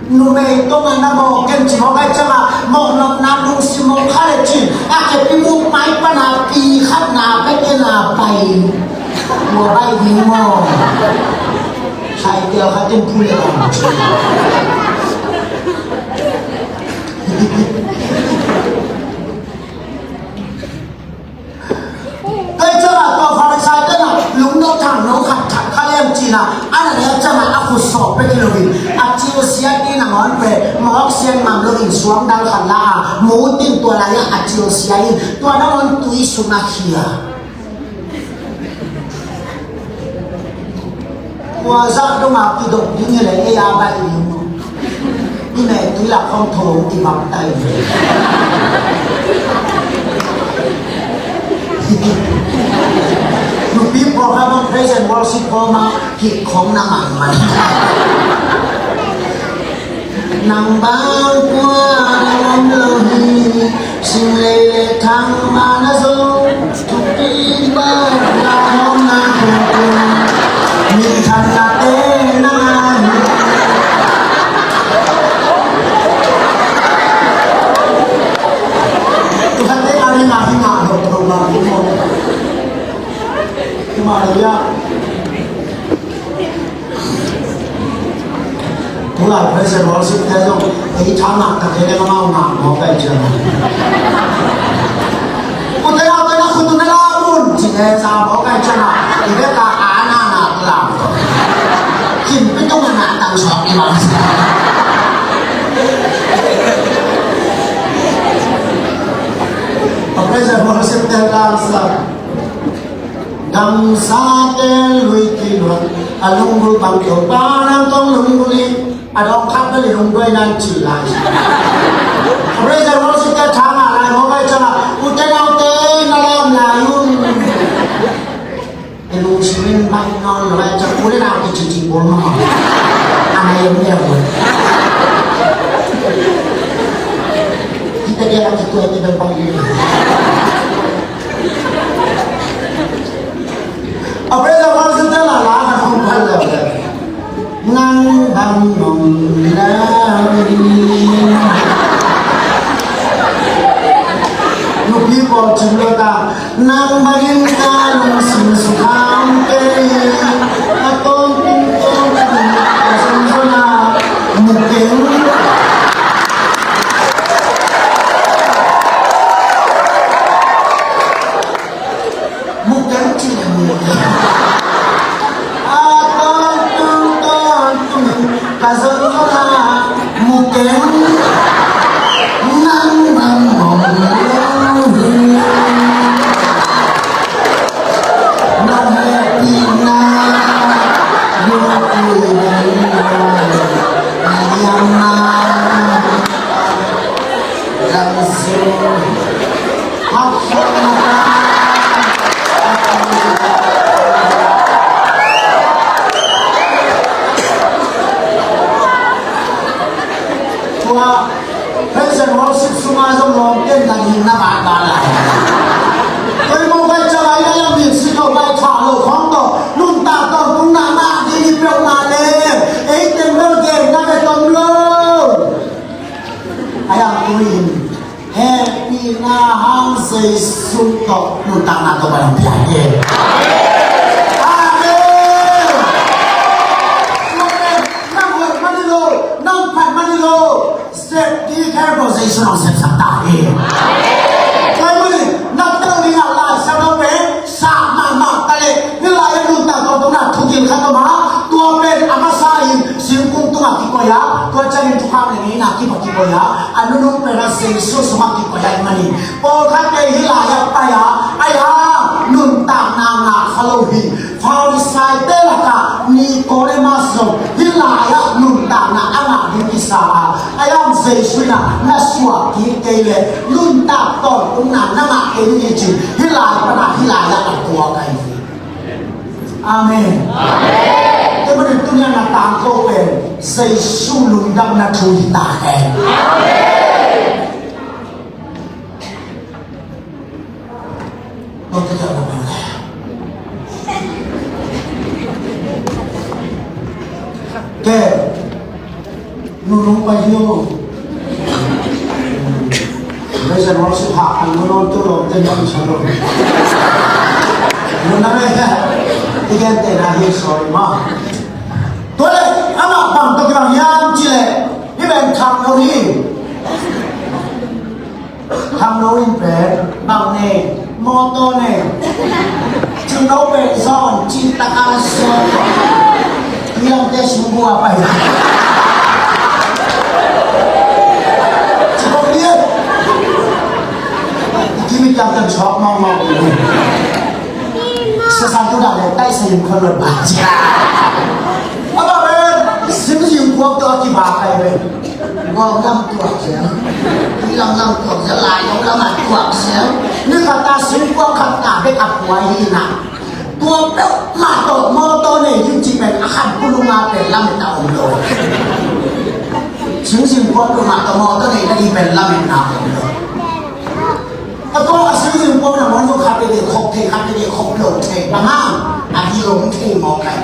Numei tungah na mawk ken ci mawk ahih ciangin a, mawk nopna lungsim mawk kha le cin, a kepi muk mai pan a pi khat na bek in a pai. Mua bai ding maw? Sai tia khat in phu le bang ci. Tua ciangin tua Pharisai-te in a, lungdam thang no khat khat kha leng ci Ina, a na leh ciangah a khut sawh pek hi loin, a cilsia ding nangawn pen mawk sian ngam loin suang dal khat la a, mu tin tua lai-ah a cilsia in, tua nangawn tui sungah khia. Kua zah dongah kidop ding hi leh ei a baih ding maw? I meh tui lak khong tho i bang tai. Nupi pawlkhat bang praise and worship kawm a hih khong na mangmang. Nang bang kua na om lo hi, sing lei le thang ma na zo. Thupi ba la hong na kong kong. Min thang na te na hi. Tu khat te ka ring a hi nga lo lo ma hi mo. Hi ma lo ya. Tulai praise and worship te zong ei tha ngak tak hi leh amau ngak mawk ai ciang. Ute naute na khut uh na lam un ci leh za mawk ai ciang a, i bek a a na na lam. Kim pi tung a na tang suak i bang. A praise and worship te lam sa. Gamsate lui kiluat a lunggulh bang Topa nang kong lunggulh hi. A dawng khat bel i lungduai nan cil lai. Praise and worship te tha ngah lai mawk ai ciang a, ute naute na lam lai un. I lungsim in baih nawn lo ai ciang u le nau te cici bawl mah a na yem leu un. Hih te dia la kituai te bel baih hi. A praise and worship te la la ka hong pal leu le. Nang bang nong la. Nupi pawl cim lo ta. Nang bangin ka lungsim sukham kei. A tawntung tawntung ka zon zon a. Mukeng. Mukeng cih leh mukeng. A tawntung tawntung ka zon zon a mukeng. Nang bang om lo hi. Na hehpihna lungpui bang na yamna. Tua praise and worship sungah zong lawmte na ding na mat mat lai. Tua i mawk ai ciang a i lam in si lo bai tha lo khawng tawh nuntak tawh nung na na ding i peuhmah le ei teng bel gen na ve tom lo. Ai ang tui in hehpihna hang Jesu tawh nuntakna tawh bang pia hi. Amen. Amen. Nang hoih mah ni lo, nang phat mah ni lo. Sep ding khe bang Jesu nang sepsak ta hi. Tua ahih manin na tel dingah Lai Siangtho pen sah mahmah ta leh hih lai-ah nuntak tawntungna thugil khat om a, tua pen a masa in singkung tungah kikoih a, tua ciangin thukham le ngeina kip a kikoih a, a nunung pen a Jesu sungah kikoih ahih manin pawlkhatte hih lai-ah pai a, ai-a nuntakna ngah kha lo hi. Pharisaite lakah Nikodemus zong hih lai-ah nuntakna a ngah ding kisa a, ai-a Jesu in a na suah kik kei leh nuntak tawntungna na ngah kei ding hi ci-in hih lai pan a hih lai-ah a tuak ahi hi. Amen. Tua manin tuni-a na tangko pen Jesu lungdamna thu hi ta hen. Ke. Nunung pai hi o. Praise and worship hak an nunung tu lo ten bang sa lo. Nunung na me. Ikan te na hi sorry ma. Tua leh amah bang tawh kibang hiam cih leh hih pen kham lo hi. Kham lo in pen bang ne, mawtaw ne. Cing lo pen zawn cih tak a zawn. Lamte singkung a pai. Ci kong bia. Kimi kiang kan suak mau mau. Sa san tu dah le tai sa yin khon lo ba. Ama ben singkung kuak to a kiba kai ben. Guam lam tuak siang. Lam lam tuak siang, lai lam lam tuak siang. Ni kata singkung kata bek a puai hi na. Tua peuhmah tawh mawtaw nei ding cih pen a khan pulunga pen lametna om lo. Singzing tua peuhmah tawh mawtaw nei nading pen lametna om lo. A tua a singzing tua na mawtaw khat veve khop thei, khat veve khop lo thei. Bang hang a hi lo thei mawk kai.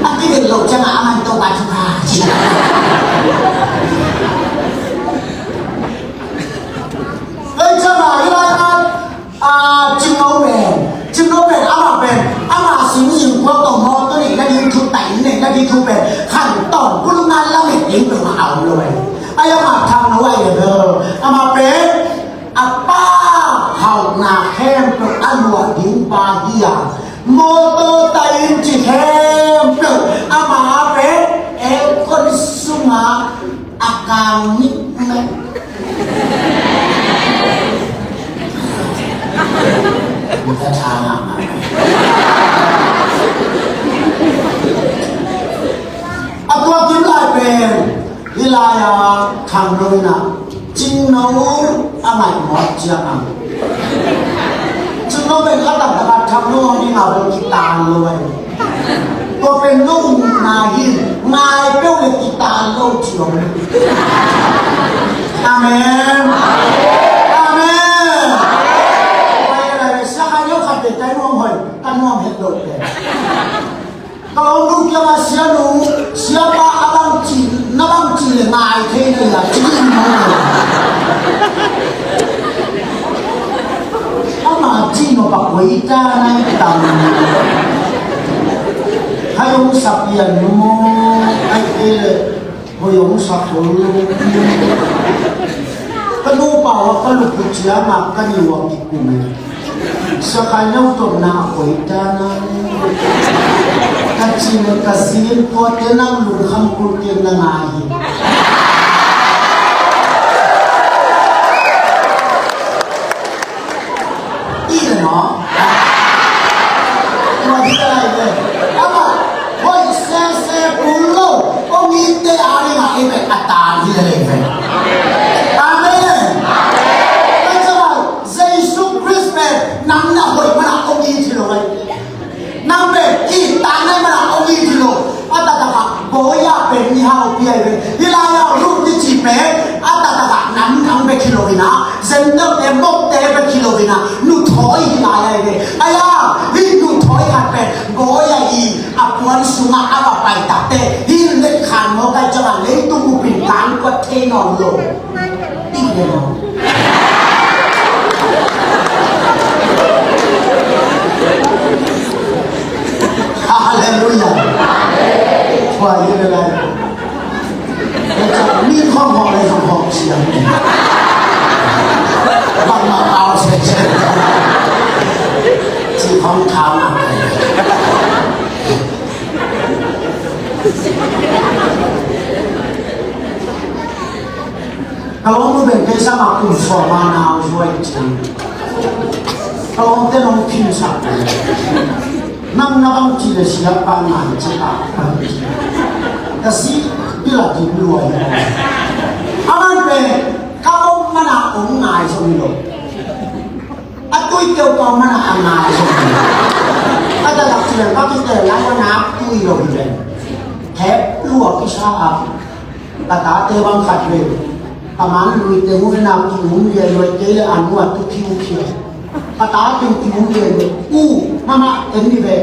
A kivet lo ciang a man tawh ba thupha. Ei, ciang a hi lai a. A, Cingno pen, Cingno pen, amah pen, amah singzing kuak tawh mawtaw neih nading thu, taih neih nading thu pen khan tawn pulunga lamet ding peuhmah a om lo e. Ai, amah Thangno ahi ve. Amah pen a pa hauhna khempeuh a luah ding pa hi a, mawtaw, taih, ci khempeuh amah pen aircon sungah a kang nih nih. A tua kim lai pen hi lai a Thangno in a Cingno a ngaih mawk ciang a, Cingno pen a taktak a Thangno a ding a bel kitan lo ahi. Tua pen no umna hi, ngai peuh le kitan lo ci om. Amen. Amen. Sia Khai Neu khat te kai nuam hoi, ka nuam het lo te. Ka om lu kiang a, sia nu, sia pa, a bang ci, na bang ci le ngai thei na ya ci ding mo. Ama ci no pa koi ta na tam. Hai ong sa pian mo, ai te le, hoi ong sa koi. Ka nu pa wa ka lu ku cia ma ka ni wa ki ku me. Sia Khai Neu tawh na a koi ta na. Ka ci le ka zin tua te nang lungkham kul te na ngai hi. I le no. Tua hi ka lai le. Ama, hoi sese kul lo. Ong i te a ri ma i be a ta hi le le ve. Amen. Ka ci ma, Jesu Khrist pen nang na hoih mana ong it hi lo ai. Nang pen i tang nai mana ong it hi lo. A taktak a bawi a pen i hau pi ai pen. Hi lai a Ruth i ci pen a taktak a nam dang bek hi lo hi na. Gentile te mok te bek hi lo hi na. Nu thawi hi lai ai pen. Ai a, hi nu thawi khat pen bawi a i a puan sungah a va pai takte. Hi let khan mawk ai ciang a leitung upin tang kuat thei nawn lo. Hallelujah. Tua hi le lai. Mi khong hong le khong hong siang. Bang ma pau se se. Ci khong kham a. Ka lawm nu pen kei sang a kum sawm a nau zuai cin. Ka lawmte nong phinsak. Nang na bang ci le siapa ngai ci a. Ka si pila di luai. A man pen ka om mana om ngai zong lo. A tui keu pa mana a ngai zong lo. Ka ta lak ci le ka kite lai a nak tui lo hi le. Thep lua kisa a. Ka tate bang khat ve. Ka man lui te mu na ki um le lui te le an wa tu ki um ki. Ka tate ki um le lui. U, mama, en ni ve.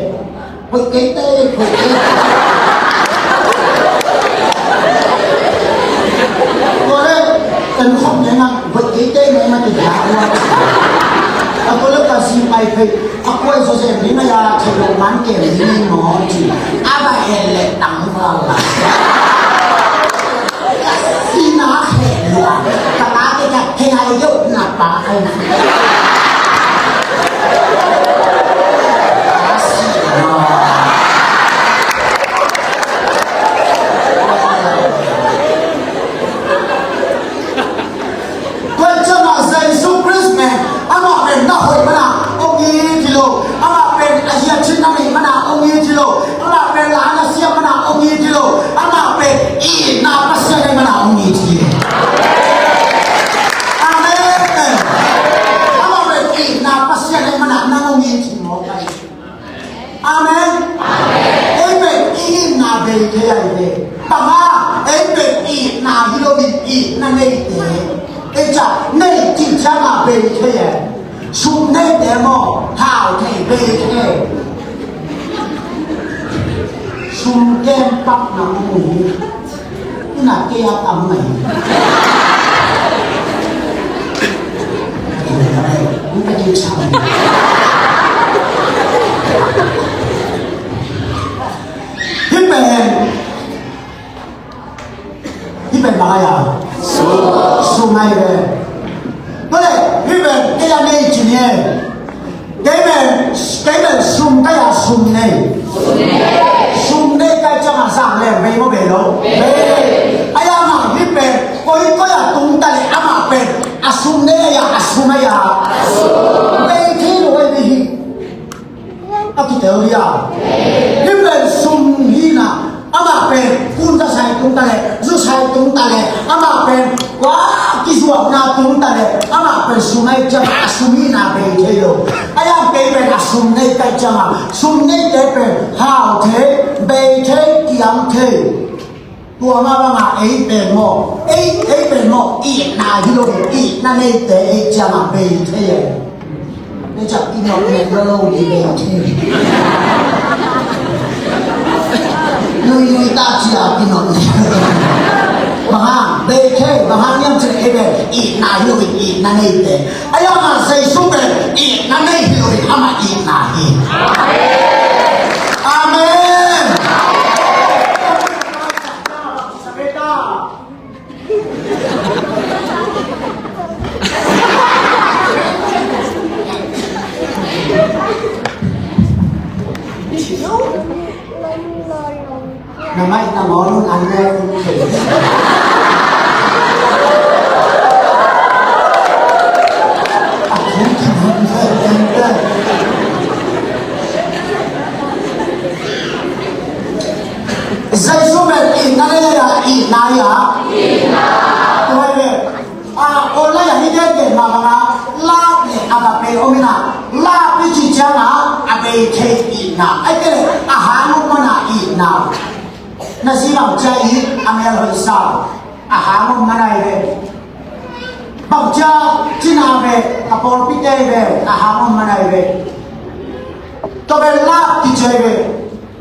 Hoih kei te, hoih kei te. Tua le, en khop ne na, hoih kei te ne ma ti ya wa. A tua le ka si pai pe. A kuai so se ni ma ya che lo man ke ni mo ti. A ba en le tang wa la. Sina he lua, ka tate ka he a le yo na pa ai na. Sina. A hoih mana hong it hi lo. Amah pen a hiatchinna nei mana hong it hi lo. Amah pen la na siam mana hong it hi lo. Amah pen itna Pasian nei mana hong it hi. Amen. Amah pen itna Pasian nei mana nang hong it hi maw? Amen. Ei pen i itna bei thei ahi ve. Bang hang, ei pen itna hi lo in itna neite. Ei ca nei cih ciangin bei thei e. Sum neite maw, hau thei, bei thei. Sum kem pak na mu hi. Ina kei a tam mai. Ina kei a tam mai. Hih pen, hih pen bang a, sum a hi ve. Tua leh hih pen kei a nei ci ni e. Kei pen, kei pen sum ka hi a, sum nei. Sum nei ka hih ciangin zang leng bei maw, bei lo? Bei. A hi a, mah hih pen koi koi a tung ta leh amah pen a sum nei a hi a, a sum a hi a, bei thei lo ahi hi. A kitel hi a. Hih pen sum hi na. Amah pen kunta sai tung ta leh, zu sai tung ta leh, amah pen kua kizuakna tung ta leh, amah pen sum a hih ciangin a sum itna bei thei lo. A hi a, kei pen a sum nei ka hih ciangin sum neite pen hau thei, bei thei, kiam thei. Tua mah bangin ei pen maw, ei, ei pen maw, itna hi lo, itna neite ei ciangin bei thei e. Ei ciang i nawt nek lo lo ding ei thei. Lui lui ta cia i nawt nek. Bang hang, bei thei, bang hang hiam cih leh ei pen itna hi lo, itna neite. A hi a, mah Jesu pen itna nei hi lo, amah itna hi. Amen. Na mai na ngol nun an ne. Jesu pen itna nei a, itna hi a. Tua hi ve. A, online ah hih gen gen mah bangin love le agape om in a, love i cih ciangin a bei thei itna. Ahih kei leh a hang om man a itna. Na zi bang cia it a mel hoih sa, a hang om man ahi ve. Bang cia cina ve, a pawlpite ve, a hang om man ahi ve. Tua pen love kici ahi ve.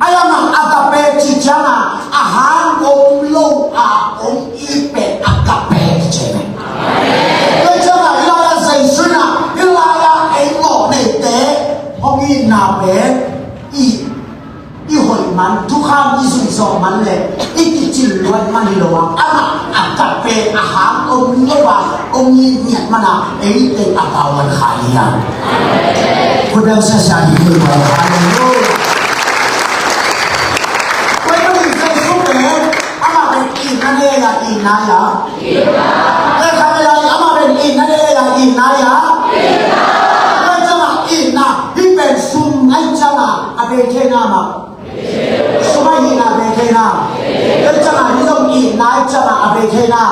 Ahi zongin agape cih ciangin a hang om lo a om it pen agape kici ahi ve. Tua ciangin hih lai-ah Jesu in a, hih lai-ah ei mawhneite hong itna pen i, i hoih man, thukham i zuih zawh man le i kicin luat man hi lo a, amah agape a hang om lo a om it ngiat man a, ei teng a pau man kha hi a. Khut beng siasia ding hi lo a. Halleluiah. Tua ahih manin Jesu pen amah pen itna nei a, itna hi a. Tua ahih manin amah pen itna nei a, itna hi a. Tua ciangin itna, hih pen sum ahih ciangin a bei theihna mah. Sum ahih ciangin a bei theihna. Tua ciangin hih zong itna ahih ciangin a bei theihna.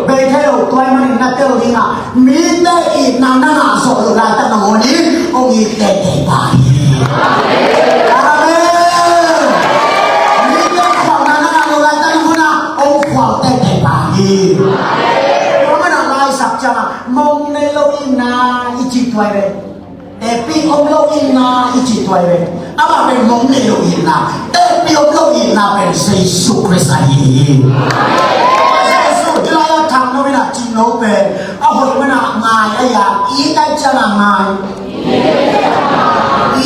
Bei thei lo, tua ahih manin na tel ding a, mite itna na ngah zawh loh laitak nangawn in hong it teitei pah hi. Amen. Mite khualna na ngah loh laitak nangawn a hong khual teitei pah hi. Tua manin a laisak ciangin mong nei lo itna i cih tua hi ve. Tepi om lo itna i cih tua hi ve. Amah pen mong nei lo itna, tepi om lo itna pen Jesu Khrist ahi hi. Jesu, hih lai-ah thang no in a, cing no pen a hoih man a ngai ahi a, it ahih ciangin a ngai.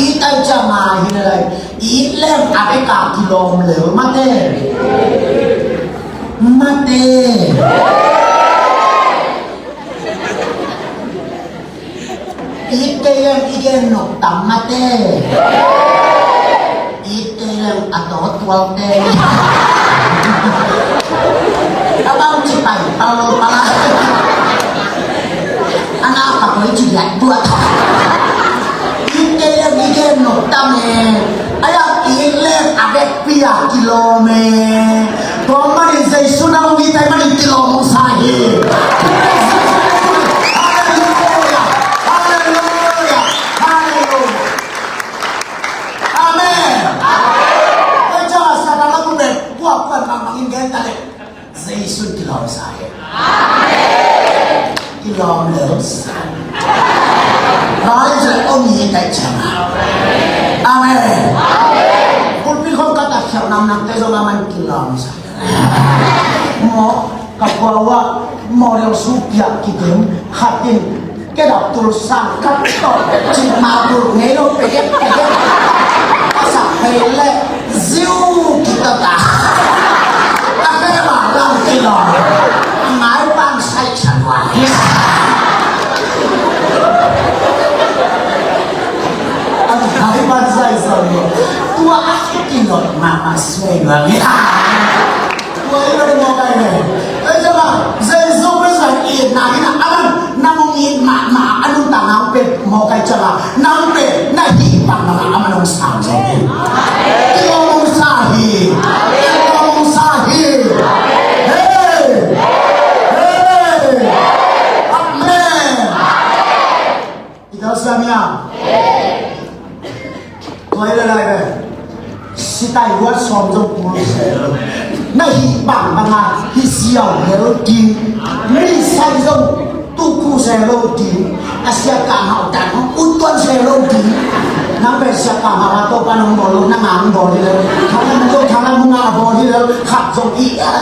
It ahih ciangin a ngai hi le lai. It leng a bek a kilawm lel mate. Mate. It kei leng i gen nop tam mate. It kei leng a tawtualte. A bang ci pai pal pal a. A na pak Ci liat buat. Ite yang ige no tame. Ayang ilek abek pia kilome. Tuan mani Jesu na mong itai mani kilom sahi. Haleluya. Haleluya. Haleluya. Amen. Kau jangan sadar lagu deh. Kuat-kuat mamangin gaya tadi. Jesu kilawm sa hi. Amen. Kilawm lo sa. Rai sa om hi kai chama. Amen. Pulpit khong kata khiau nam nam te zong aman kilawm sa. Mo ka kuawa mo reu su piak kikim khatin. Kei dap tul sang khat tawh cik ma tul ngei lo pegek pegek. A sak phei le ziu kita ta. A kei ma lam kei lo. A ngai pan sai san wa. A ngai pan sai san wa. Tua a ki lo ma ma suai lo. Tua i lo mawkai le. Ei, jama, Jesu Khrist in itna hi na, aman, nang hong it mahmah a nuntakna hong pia mawkai ciang a, nang pen na hih bang bang a aman hong sang zo hi. Kilawm hong sa hi. Kilawm hong sa hi. Hey! Hey! Amen. I tawh siam hiam? Tua hi le lai ve. Sitai huat sawm zong pul se lo. Na hih bang bang a hih siau hel ding. Mi sai zong tukhu se lo ding. A sia ka hau tan hong ut tuan se lo ding. Nang pen sia ka hau a Topa nong bawl lo, nang a hong bawl hi lo. Thang lam zong thang lam hong a bawl hi lo. Khat zong i a.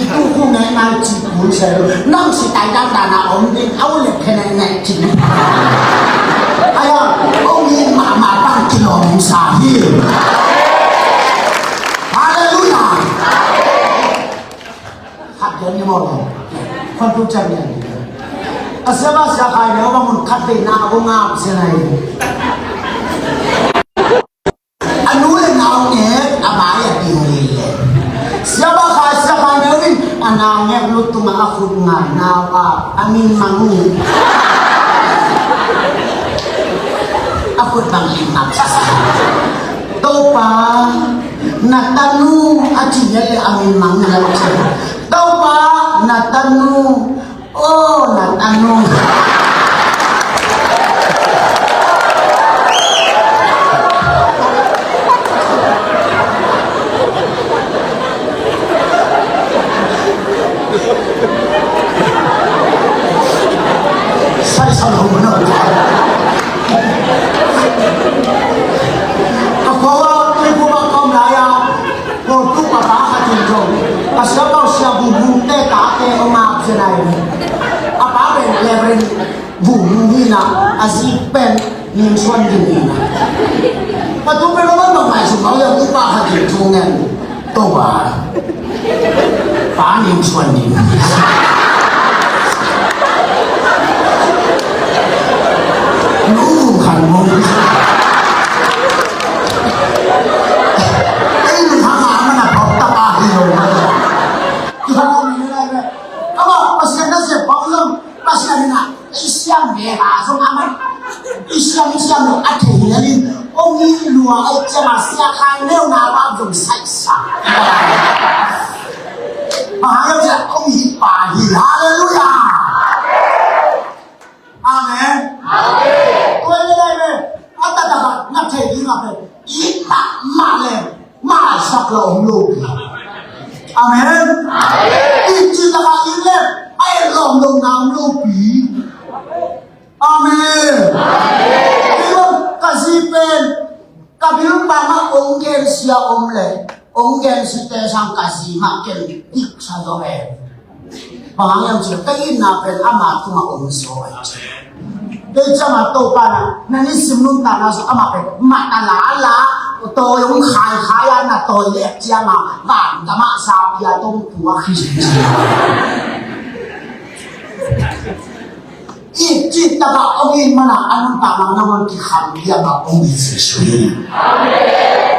I tu khu ngei ngai ci kul se lo. Nang sitai dan dan a om ding, au le khe ne ne ci ne. Ai a, om in ma ma pan kilawm sa hi. Hallelujah. Khat gen ni mo lo. Kon tu chan ni. A sia ba sia khai ne, ba mun khat ve na, ba ngap se nai. A nu le nau ngek a bai a ding lel le. Sia ba kha sia kha neu in a nau ngek lut tung a khut ngai nau a a min mang ni. A khut bang lim ngap sa sa. Topa na tanu a ci lel le a min mang ni la ci. Topa na tanu. Oh, na tanu. Sai sa lo mo na. Ka ko wa, ka ko wa kom la ya. Pawl tuk a pa khat in zong, a sia pau sia Vung Hung te tate om a sia nai. A pa pen Reverend Vung Hung hi na, a zi pen Ning Suan Ding hi na. Patu pen lo man bang mai sum bau yang tu pa khat in thu ngen. To ba. Pa Ning Suan Ding. Nu Vung Khan Mung. Ei, mi hang a man a phawk tak a hi lo. I hang a mi lai ve. Ama, Pasian na siam phawk zong, Pasian in a, i siam ve ha zong aman. I siam, i siam lo a thei hial in. Ong i lua ai ciang a sia khai neu na bang zong sai sa. Ma ha lo sia ong i pa hi. Hallelujah. Amen. Amen. Tua hi lai ve. A taktak a na thei ding a pen it mahmah le maisak lo om lopi. Amen. It cih tak a it le a et lawm lo na om lopi. Amen. Amen. Ka zi pen Ka bilbang ah ong gensia om le ong gensite sang ka zi mah ken diksa zaw e. Bang hang hiam cih leh ka itna pen ama tungah om zaw e. Kei ciang a Topa na na nisim nuntakna sung amah pen mah na lala tawi ong khaikhai a na tawi lek ciang a van gamah sa pia tong pua khi ci. I cih takah ong it mana a nuntakna nangawn kikham liama ong it Jesuh hi.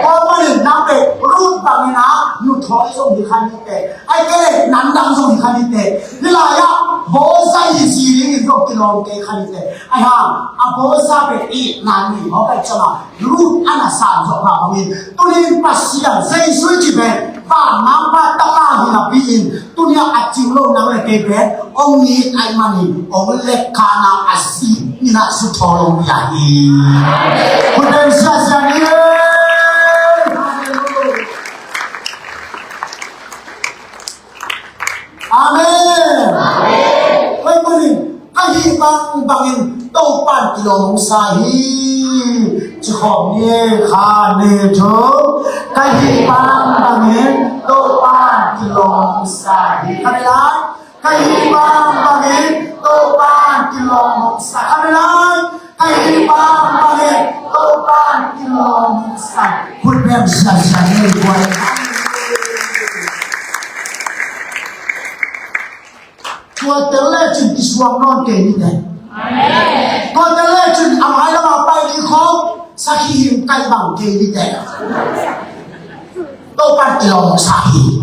Tua manin nang pen Ruth bangin ah nuthawi zong hi kha ni teh, ahih kei leh namdang zong hi kha ni teh. Hih lai-ah bawlsa hi ci dingin zong kilawm kei kha ni teh. Ahi hang a bawlsa pen itna nei mawk ahih ciangin Ruth a na san zawh mah bangin, tuni-in Pasian Jesu i cih pen vanmangpa tapa hi napi-in, tuni-a a cing lo nang le kei pen hong it ahih manin hong lekkha nang a si in a suthawl hong pia hi. Khut beng siasia ni. Amen. Amen. Hoi, manin ka hih bangbangin Topa'n kilawm hong sa hi. Ci khawm ni, khat, nih, thum. Ka hih bangbangin Topa'n kilawm hong sa hi. Khat ni lai. Ka hih bangbangin Topa'n kilawm hong sa. Khat ni lai. Ka hih bangbangin Topa'n kilawm hong sa. Khut beng siasia ni, buai. Tua tel lecin kisuang nawn kei ni teh. Tua tel lecin a mailam a pai ding khawng sakhi hing kai bang kei ni teh. Topa'n kilawm hong sa hi.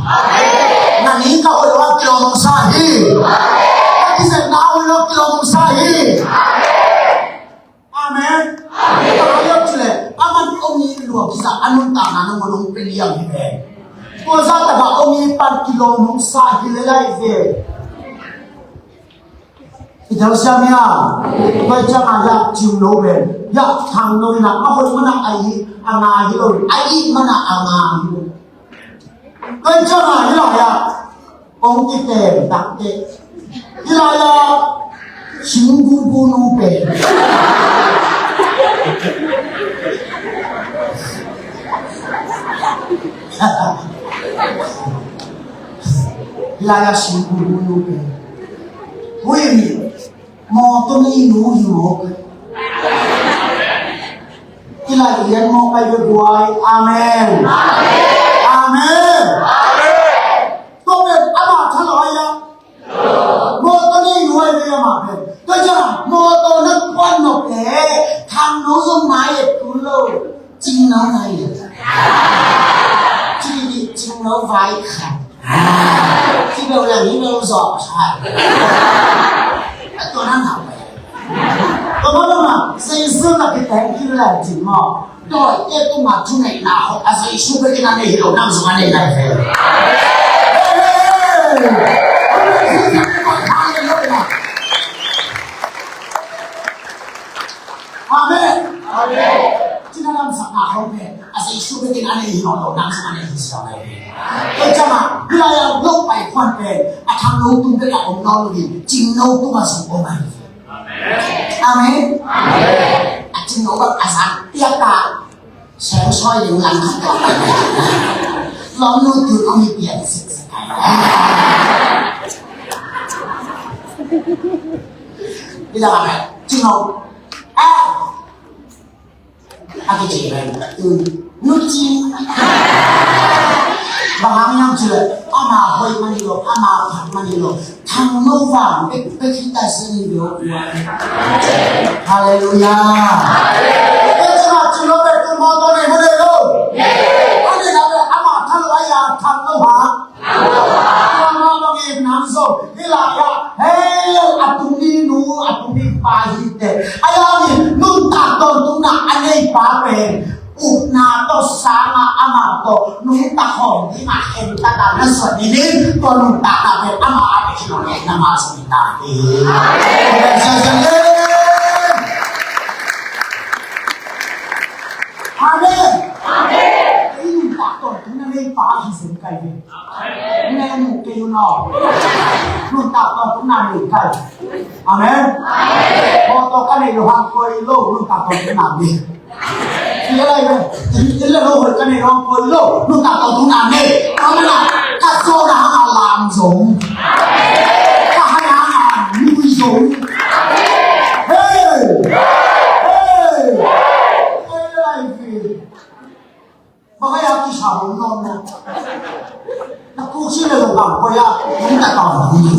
Na ning ka hoih lo a kilawm hong sa hi. Ka kizepna a hoih lo a kilawm hong sa hi. Amen. Amen. Tua hi lo cih leh aman hong it lua kisa a nuntakna nangawn hong pia liang hi ve. Tua zah takah hong it pan kilawm hong sa hi lel lai ve. I telsiam hia? Tua ciangin a cingno pen, a thangno in a hoih man a it a nga hi lo, a it man a nga hi lo. Tua ciangin hih lai-ah hong kiten takte, hih lai-ah singbubu nu pen, hih lai-ah singbubu nu pen, hui, mawtaw nei nu hi mawk. Hih lai lian mawk ai ve buai. Amen. Amen. Tua pen ama thalawh ai a, mawtaw nei nu ai ve ama pen. Tua ciang mawtaw na kuan nop leh thangno zong nai et kul lo. Cingno nai et. Cingno vai khat. Ci beuh leng hi beuh zawh a sa. A tua na ngau pai. Tua mah bangin Jesu na kiteng khin leng cin maw? Dawite tungah thuneihna hawh a Jesu bek in a nei hi lo, nang zong a nei lai ve. Amen. Amen. Cina lam sakna hawh pen a Jesu bek in a nei hi lo, nang zong a nei hi siang lai ve. Tua ciangin hih lai-ah lo pai khuan pen a thangno tung bek a om nawn lo in, cingno tungah zong om ahi ve. Amen. A cingno bang a zang piak a, seng soi ding lang khat tawh. Lawmnu tun om hi pian sik sik. Ila ka cingno. Ah. A kici pen, nu cing. Bang hang hiam cih leh ama hoih man hi lo, ama phat man hi lo, thangno vang pek pek hi ta seh ni lo. Halleluiah. Pek cih mah cih lo, pek tu mawtaw nei mah nei lo. A nei la pek ama thalawh ai a, thangno vang. Tua mah bangin nang zong hih lai-ah hell a tung ding nu, a tung ding pa hi teh. Ahi hangin nuntak tawntungna a nei pa pen upna tawh sangin amah tawh nuntak khawm dingin khentat a na suan ding, tua nuntakna pen amah a pia khin lo leh na mah zong hi ta hi. Amen. Amen. Ei nuntak tawntungna nei pa hi zen kai ve. Amen. Amen. Kei un aw. Nuntak tawntungna nei kai. Amen. Amen. Mawtaw ka nei lo hang koi lo, nuntak tawntungna nei. Kei lai ve. Inn le lo hoih ka nei lo hang koi lo, nuntak tawntungna nei. Amen. Ka zawhna hang a lam zong. Ka haina hang a nui zong. Hey! Hey! Kei lai ve. Maka ya kisa hong nawn nawn. Na kuk si le lo bang ko ya, hong ta tawn hong ni.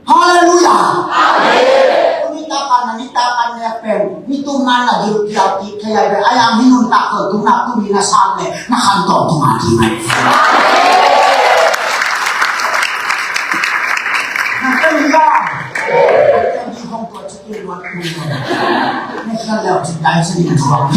Halleluiah. Amen. Nitakan, nitakan ne pen, ni Tung na na gil piau ti kei ai be ai ang hinun tak ko tung na tung ni na sam ne na kan to tung a ti mai. Na kan ya. Kan di hong ko ti ki wa ku. Na kan ya ti dai si ni wa.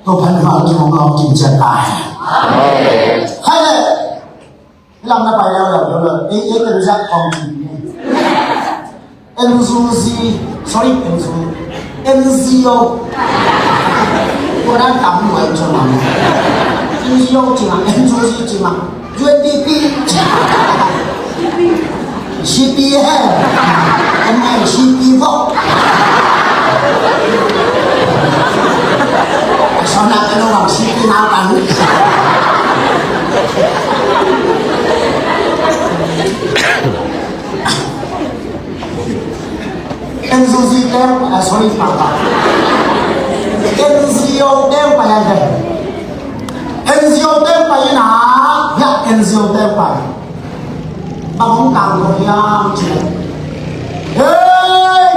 Topa'n val kim hong lawm kim ciat ta hen. Amen. Khai le. Lam na pai leu leu leu leu. Ei ei kan zak kong kim. N U Z, sorry, N U Z. N G O. Ko dan tam nuai cong am. N G O cing am, N U Z cing am. U N D P. C P M. Em, C P M. Sauna ka lo ang C P M na pan. N U Z tem, ah, sorry, papa. N G O tem pa yan tem. N G O tem pa yan ah. Ya, N G O tem pa. Bang hong tang ko hiam ci. Hey!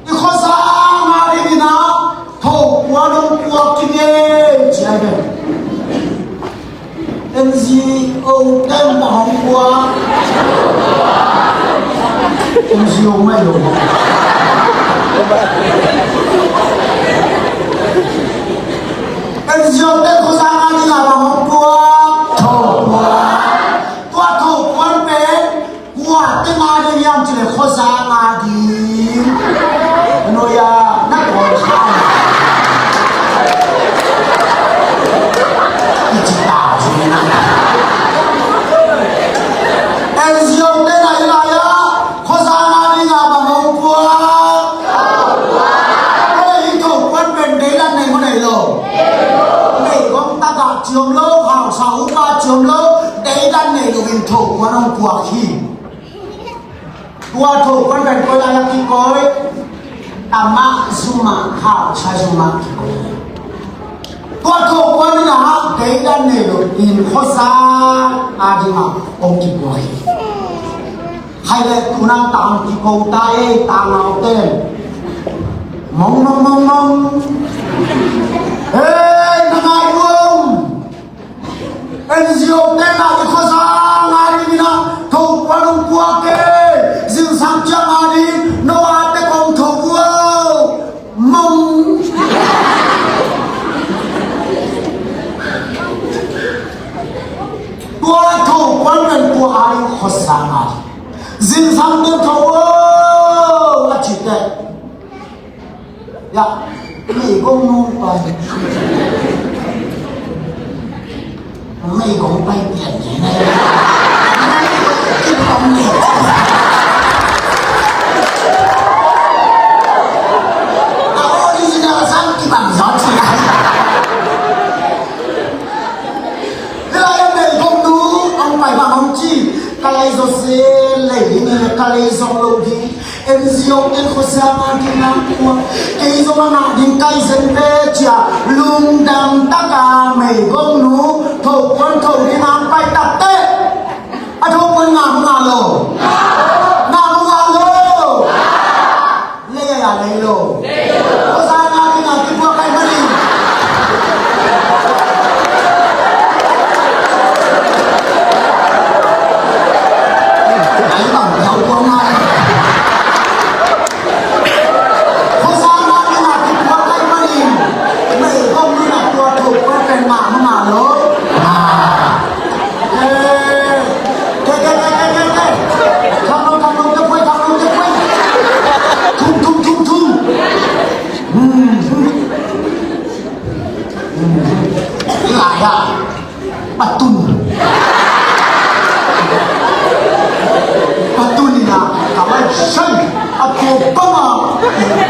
I khuazang a dingin ah, tho kuan hong puak kik e ci a hi ve. N G O tem bang hong puak. N G O mai lo. N G O tem khuazang a dingin ah bang hong puak. Tho kuan. Tua tho kuan pen kua teng a ding hiam cih leh khuazang a ding. Noi a na kawl kha. I ci ta ci na. N G O te na i lai a khuazang a ding a bang hong puak. Hei, tho kuan pen deidan nei maw nei lo. Meigong tagah ci om lo, hausa upa ci om lo, deidan nei lo in tho kuan hong puak hi. Tua tho kuan pen koi lai a kikoih, tamah zum ah, hausa zum ah kikoih. Tua tho kuan in ah deidan nei lo in khuazang a ding ah hong kipuak hi. Khai le tuna tang kipo ta e, tang au te. Mong mong mong mong. Hei, na ngai uh. N G O te na i khuazang a dingin ah tho kuan hong puak e. Zingsang ciang a ding Noah te kong tho uh. Mong. Tua tho kuan pen tua a ding khuazang a ding. Zingsang te tho uh a ci te. Ya, meigong nu pai. Meigong pai pian ni ne. Kibang ni. A original sang kibang zot si. Lai meigong nu ong pai bang ong ci. Ka lai zot se lei ni le ka lai zot lo di. N G O ten khuazang a ding a puak. Kei zong a ngah ding kai zen ve ci a lungdam tak a meigong nu tho kuan tho ding a pai tak teh. A tho kuan ngah maw ngah lo? Ngah maw ngah lo? Lei a lei lo. Khuazang a ding a kipuak kai mah ding. Ai bang, khuazang a ding a kipuak kai mah ding. Meigong nu in a tua tho kuan pen ngah maw ngah lo? Ngah. Eh, ke, ke, ke. Kham lo, kham lo, te puai, kham lo, te puai. Thum, thum, thum, thum. Hmm. Hmm. Lai a. Patun. Patun in a, ka lai san, a tua bang a,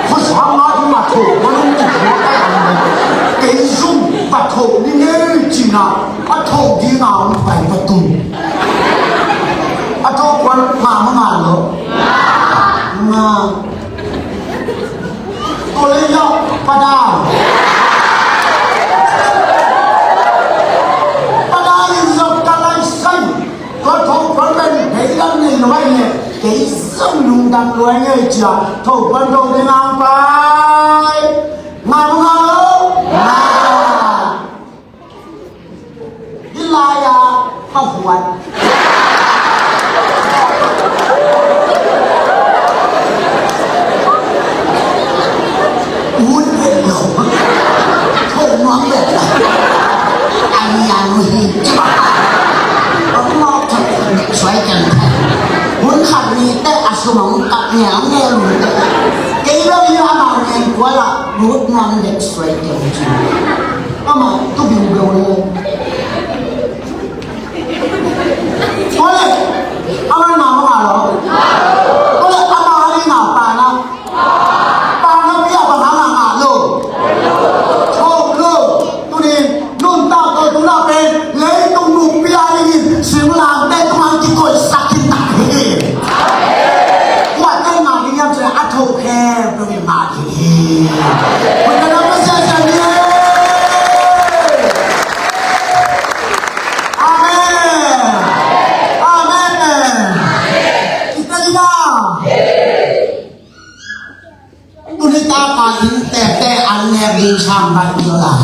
khuazang a ding a tho, man hong ci tua kai ang. Kei zong, patho ni ngei ci na, a tho ding a hong pai patun. A tho kuan ngah maw ngah lo? Ngah. Tua leh yawh, padal. Padal in zong ka lai Luai ngei cia, tho pan tho ding ang pai. Ngam ngam lo. Ngam. Hih lai-ah ka huat. Ut vet lo. Tho nuam vet lo. An yan uh hi. Suai kan. Hun khat ni teh a sum hong kap ngialngial uh. Kei bel hi amau ngen kual ah lut nuam dek suai kei uh ci. Amah tu biubeu le. Tua le amah na mah ngah lo. Tua le amah a ding a pa na. Pa na pi a bang hang a ngah lo. Tho lo. Tuni nuntak tawh tuna pen leitung nungpi a dingin singlamteh tungah kikoihsak hi tak hi. Kuate ngah ding hiam cih leh a tho khempeuh in ngah ding hi. Amen. Amen. Amen. Kita juga. Tuni taka inntekte an nek ding sang bai ding la.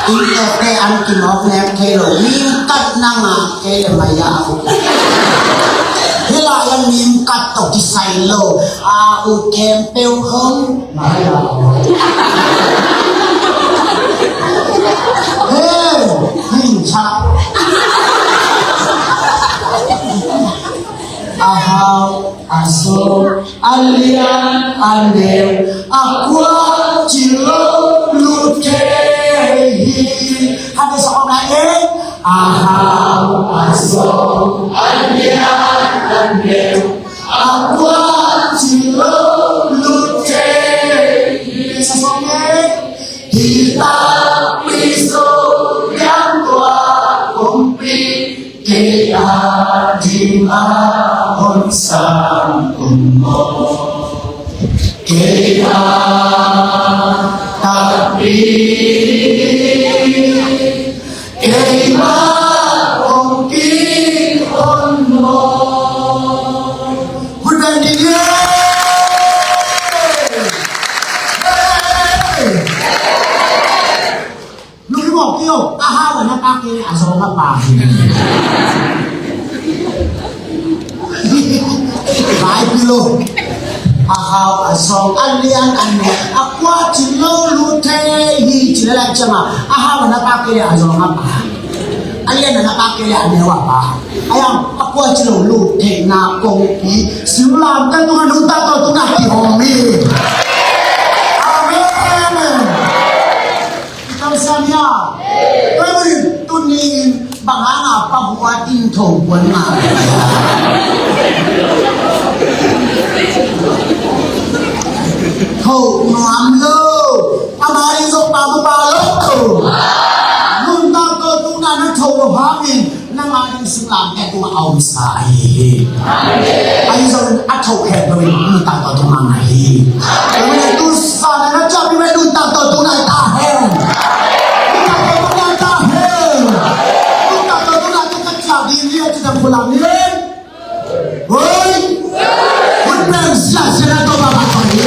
Inntekte an kinawk nek thei lo. Mim kat na ngah kei le maya a ut. Hih lai-ah mim kat tawh kisai lo. A ut khempeuh khong maya a ut. Hey, hing cha. A hau, a sawm, a lian, a neu, a kua ci lo lut thei hi. Khat vei sawm lai ei. A hau, a sawm, a lian, a neu, a kua ci lo lut thei hi. Sa sawm ei. Hi takpi Zo lian tua kumpi. Kei a ding a hong sang um maw? Kei a takpi, kei a hong kihon maw? Hun dan ding hi. Hey! Lungmawh kei o, a hau a na pa kei le a zawng a pa hi. Vai pilo. A hau a zawng a lian a neu a kua ci lo lut thei hi ci le lai ciang a, a hau a na pa kei le a zawng a pa. A lian a na pa kei le a neu a pa. A yang a kua ci lo lut theihna kongpi singlamteh tungah nuntak tawh tungah kihawm hi. Amen. Kamsiam hia? Tua hi manin tuni in bang hang a pa huat in tho kuan ngah? Tho nuam lo. Amah in zong pa mu pa lo. Nuntak tawh tungah na tho lo hangin nang a ding singlamteh tungah a omsa ahi hi. Ahi zongin a thoh khempeuh in nuntak tawh tungah ngah hi. Tua manin tu zan a na ciamteh in nuntak tawh tungah ta hen. Nuntak tawh tungah ta hen. Nuntak tawh tungah tungah ciah ding hi a ci dang phulang hi. Hoi! Hun pen sia sia na tawh ba ba tawh hi.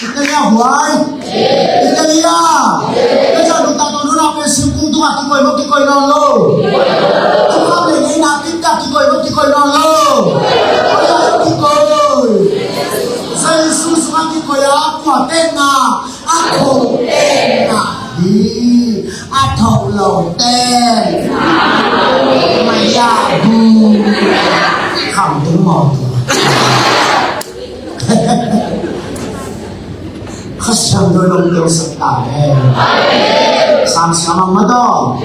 Italia huai. Italia. Italia nuntak tawh nuntak pen singkung tungah kikoih maw, kikoih nawn lo? Tukham le ngeina kip tungah kikoih maw, kikoih nawn lo? Kikoih. Jesu sungah kikoih a, kua teng a, a kho teng a. Hi, a thok lo teng. Maya bu. Kham tung maw tua. Kha Siangtho in hong teel sak ta hen. Sang siang a ma dawng.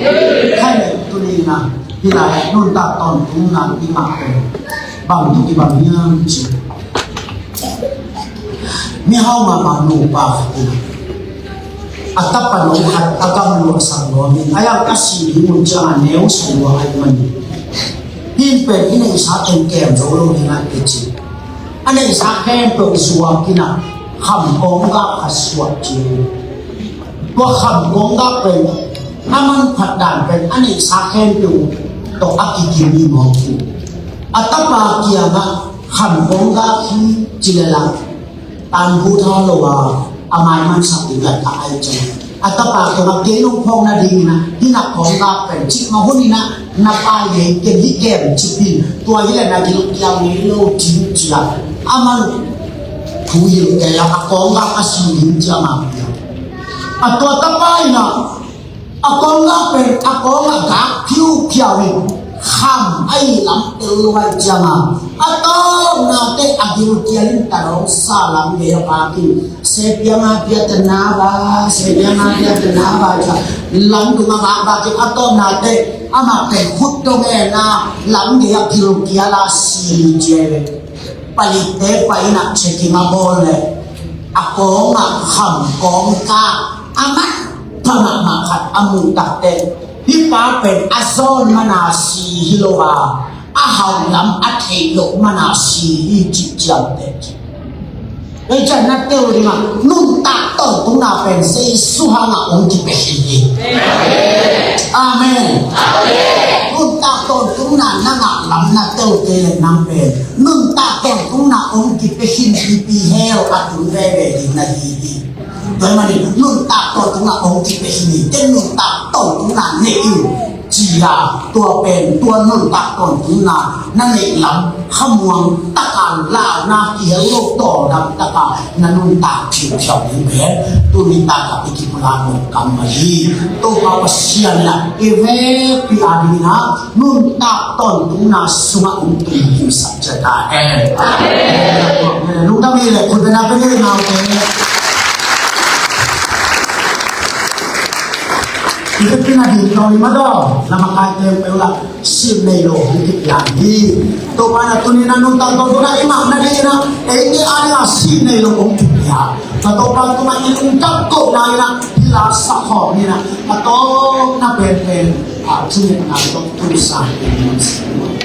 Kha ne tuni na. Hih lai nuntak tawntungna i ngah pen bang tuk i bang hiam ci. Mihau mahmah nupa khat in a tapa no khat a gamluah sak nuam in, a yang a si ding mun ciang a neu sa lua ahih manin, hih pen i neihsa teng kem zo lo ding a, i ci. A neihsa khempeuh zuak in a, kham kawng gah khat suak ci. Tua kham kawng gah pen a manphat dan pen a neihsa khempeuh tawh a kikim hi mawk hi. A tapa kiangah kham kawng gak hi ci leh lah, tanbu tha lo a, a maimansak ding a ta ai ciang, a tapa kiangah kei nong phawk nadingin ah hih na kawng gak pen cik mah hun in ah na pai ngei ken hi kem ci in, tua hi leh na gilkial ngei lo ding ci a, aman thu hilh kei a, a kawng gak a si ding ci a, amah pia a, tua tapa in ah a kawng gak pen a kawng ah gak phiuphiau in kham a ih lam tel lo ahih ciangin a tawpna teh a gilkial in ta lo sa lam gei a vak in, se piang a pia ta na va, se piang a pia ta na va ci a, lam dung a vak vak in a tawpna teh amah pen khut dong en a lam gei a gilkial a si ci a ve. Palitte pai in ah checking a bawl leh a kawng ah kham kawng gak a man pha mahmah khat a muh tak teh, hih pa pen a zawn man a si hi lo a, a hauh lam a theih loh man a si hi cih ciamteh ci. Ei ciah na tel ding ah, nuntak tawntungna pen Jesu hangah hong kipia hi. Amen. Nuntak tawntungna na ngah lam na tel kei leh nang pen nuntak tawntungna hong kipia hi, pipi hell a tun veve ding na hi hi. Tua ahih manin nuntak tawntungna hong kipia hi, ken nuntak tawntungna nei in ci a, tua pen tua nuntak tawntungna na neih lam khamuang taka launa kihel lo tawldam taka na nuntak phiuphiau ding pen tuni takah i kipulak loh kammal hi. Topa Pasian in ah i vekpi adingin ah nuntak tawntungna sungah hong tung dingsak ciat ta hen. Lungdam hi leh khut beng a pia ni, naute. I vekpi na ding tawh i madaw lamakaite peuh lah sin nei lo hong kipia hi. Topa in ah tuni in ah nuntak tawntungna i ngah nadingin ah eite adingin ah sin nei lo hong kipia. Ka Topa tungah i lungtang kohna in ah hih la sa khawm ni in ah, a tawpna penpen a cingin na tawh tun sa hi.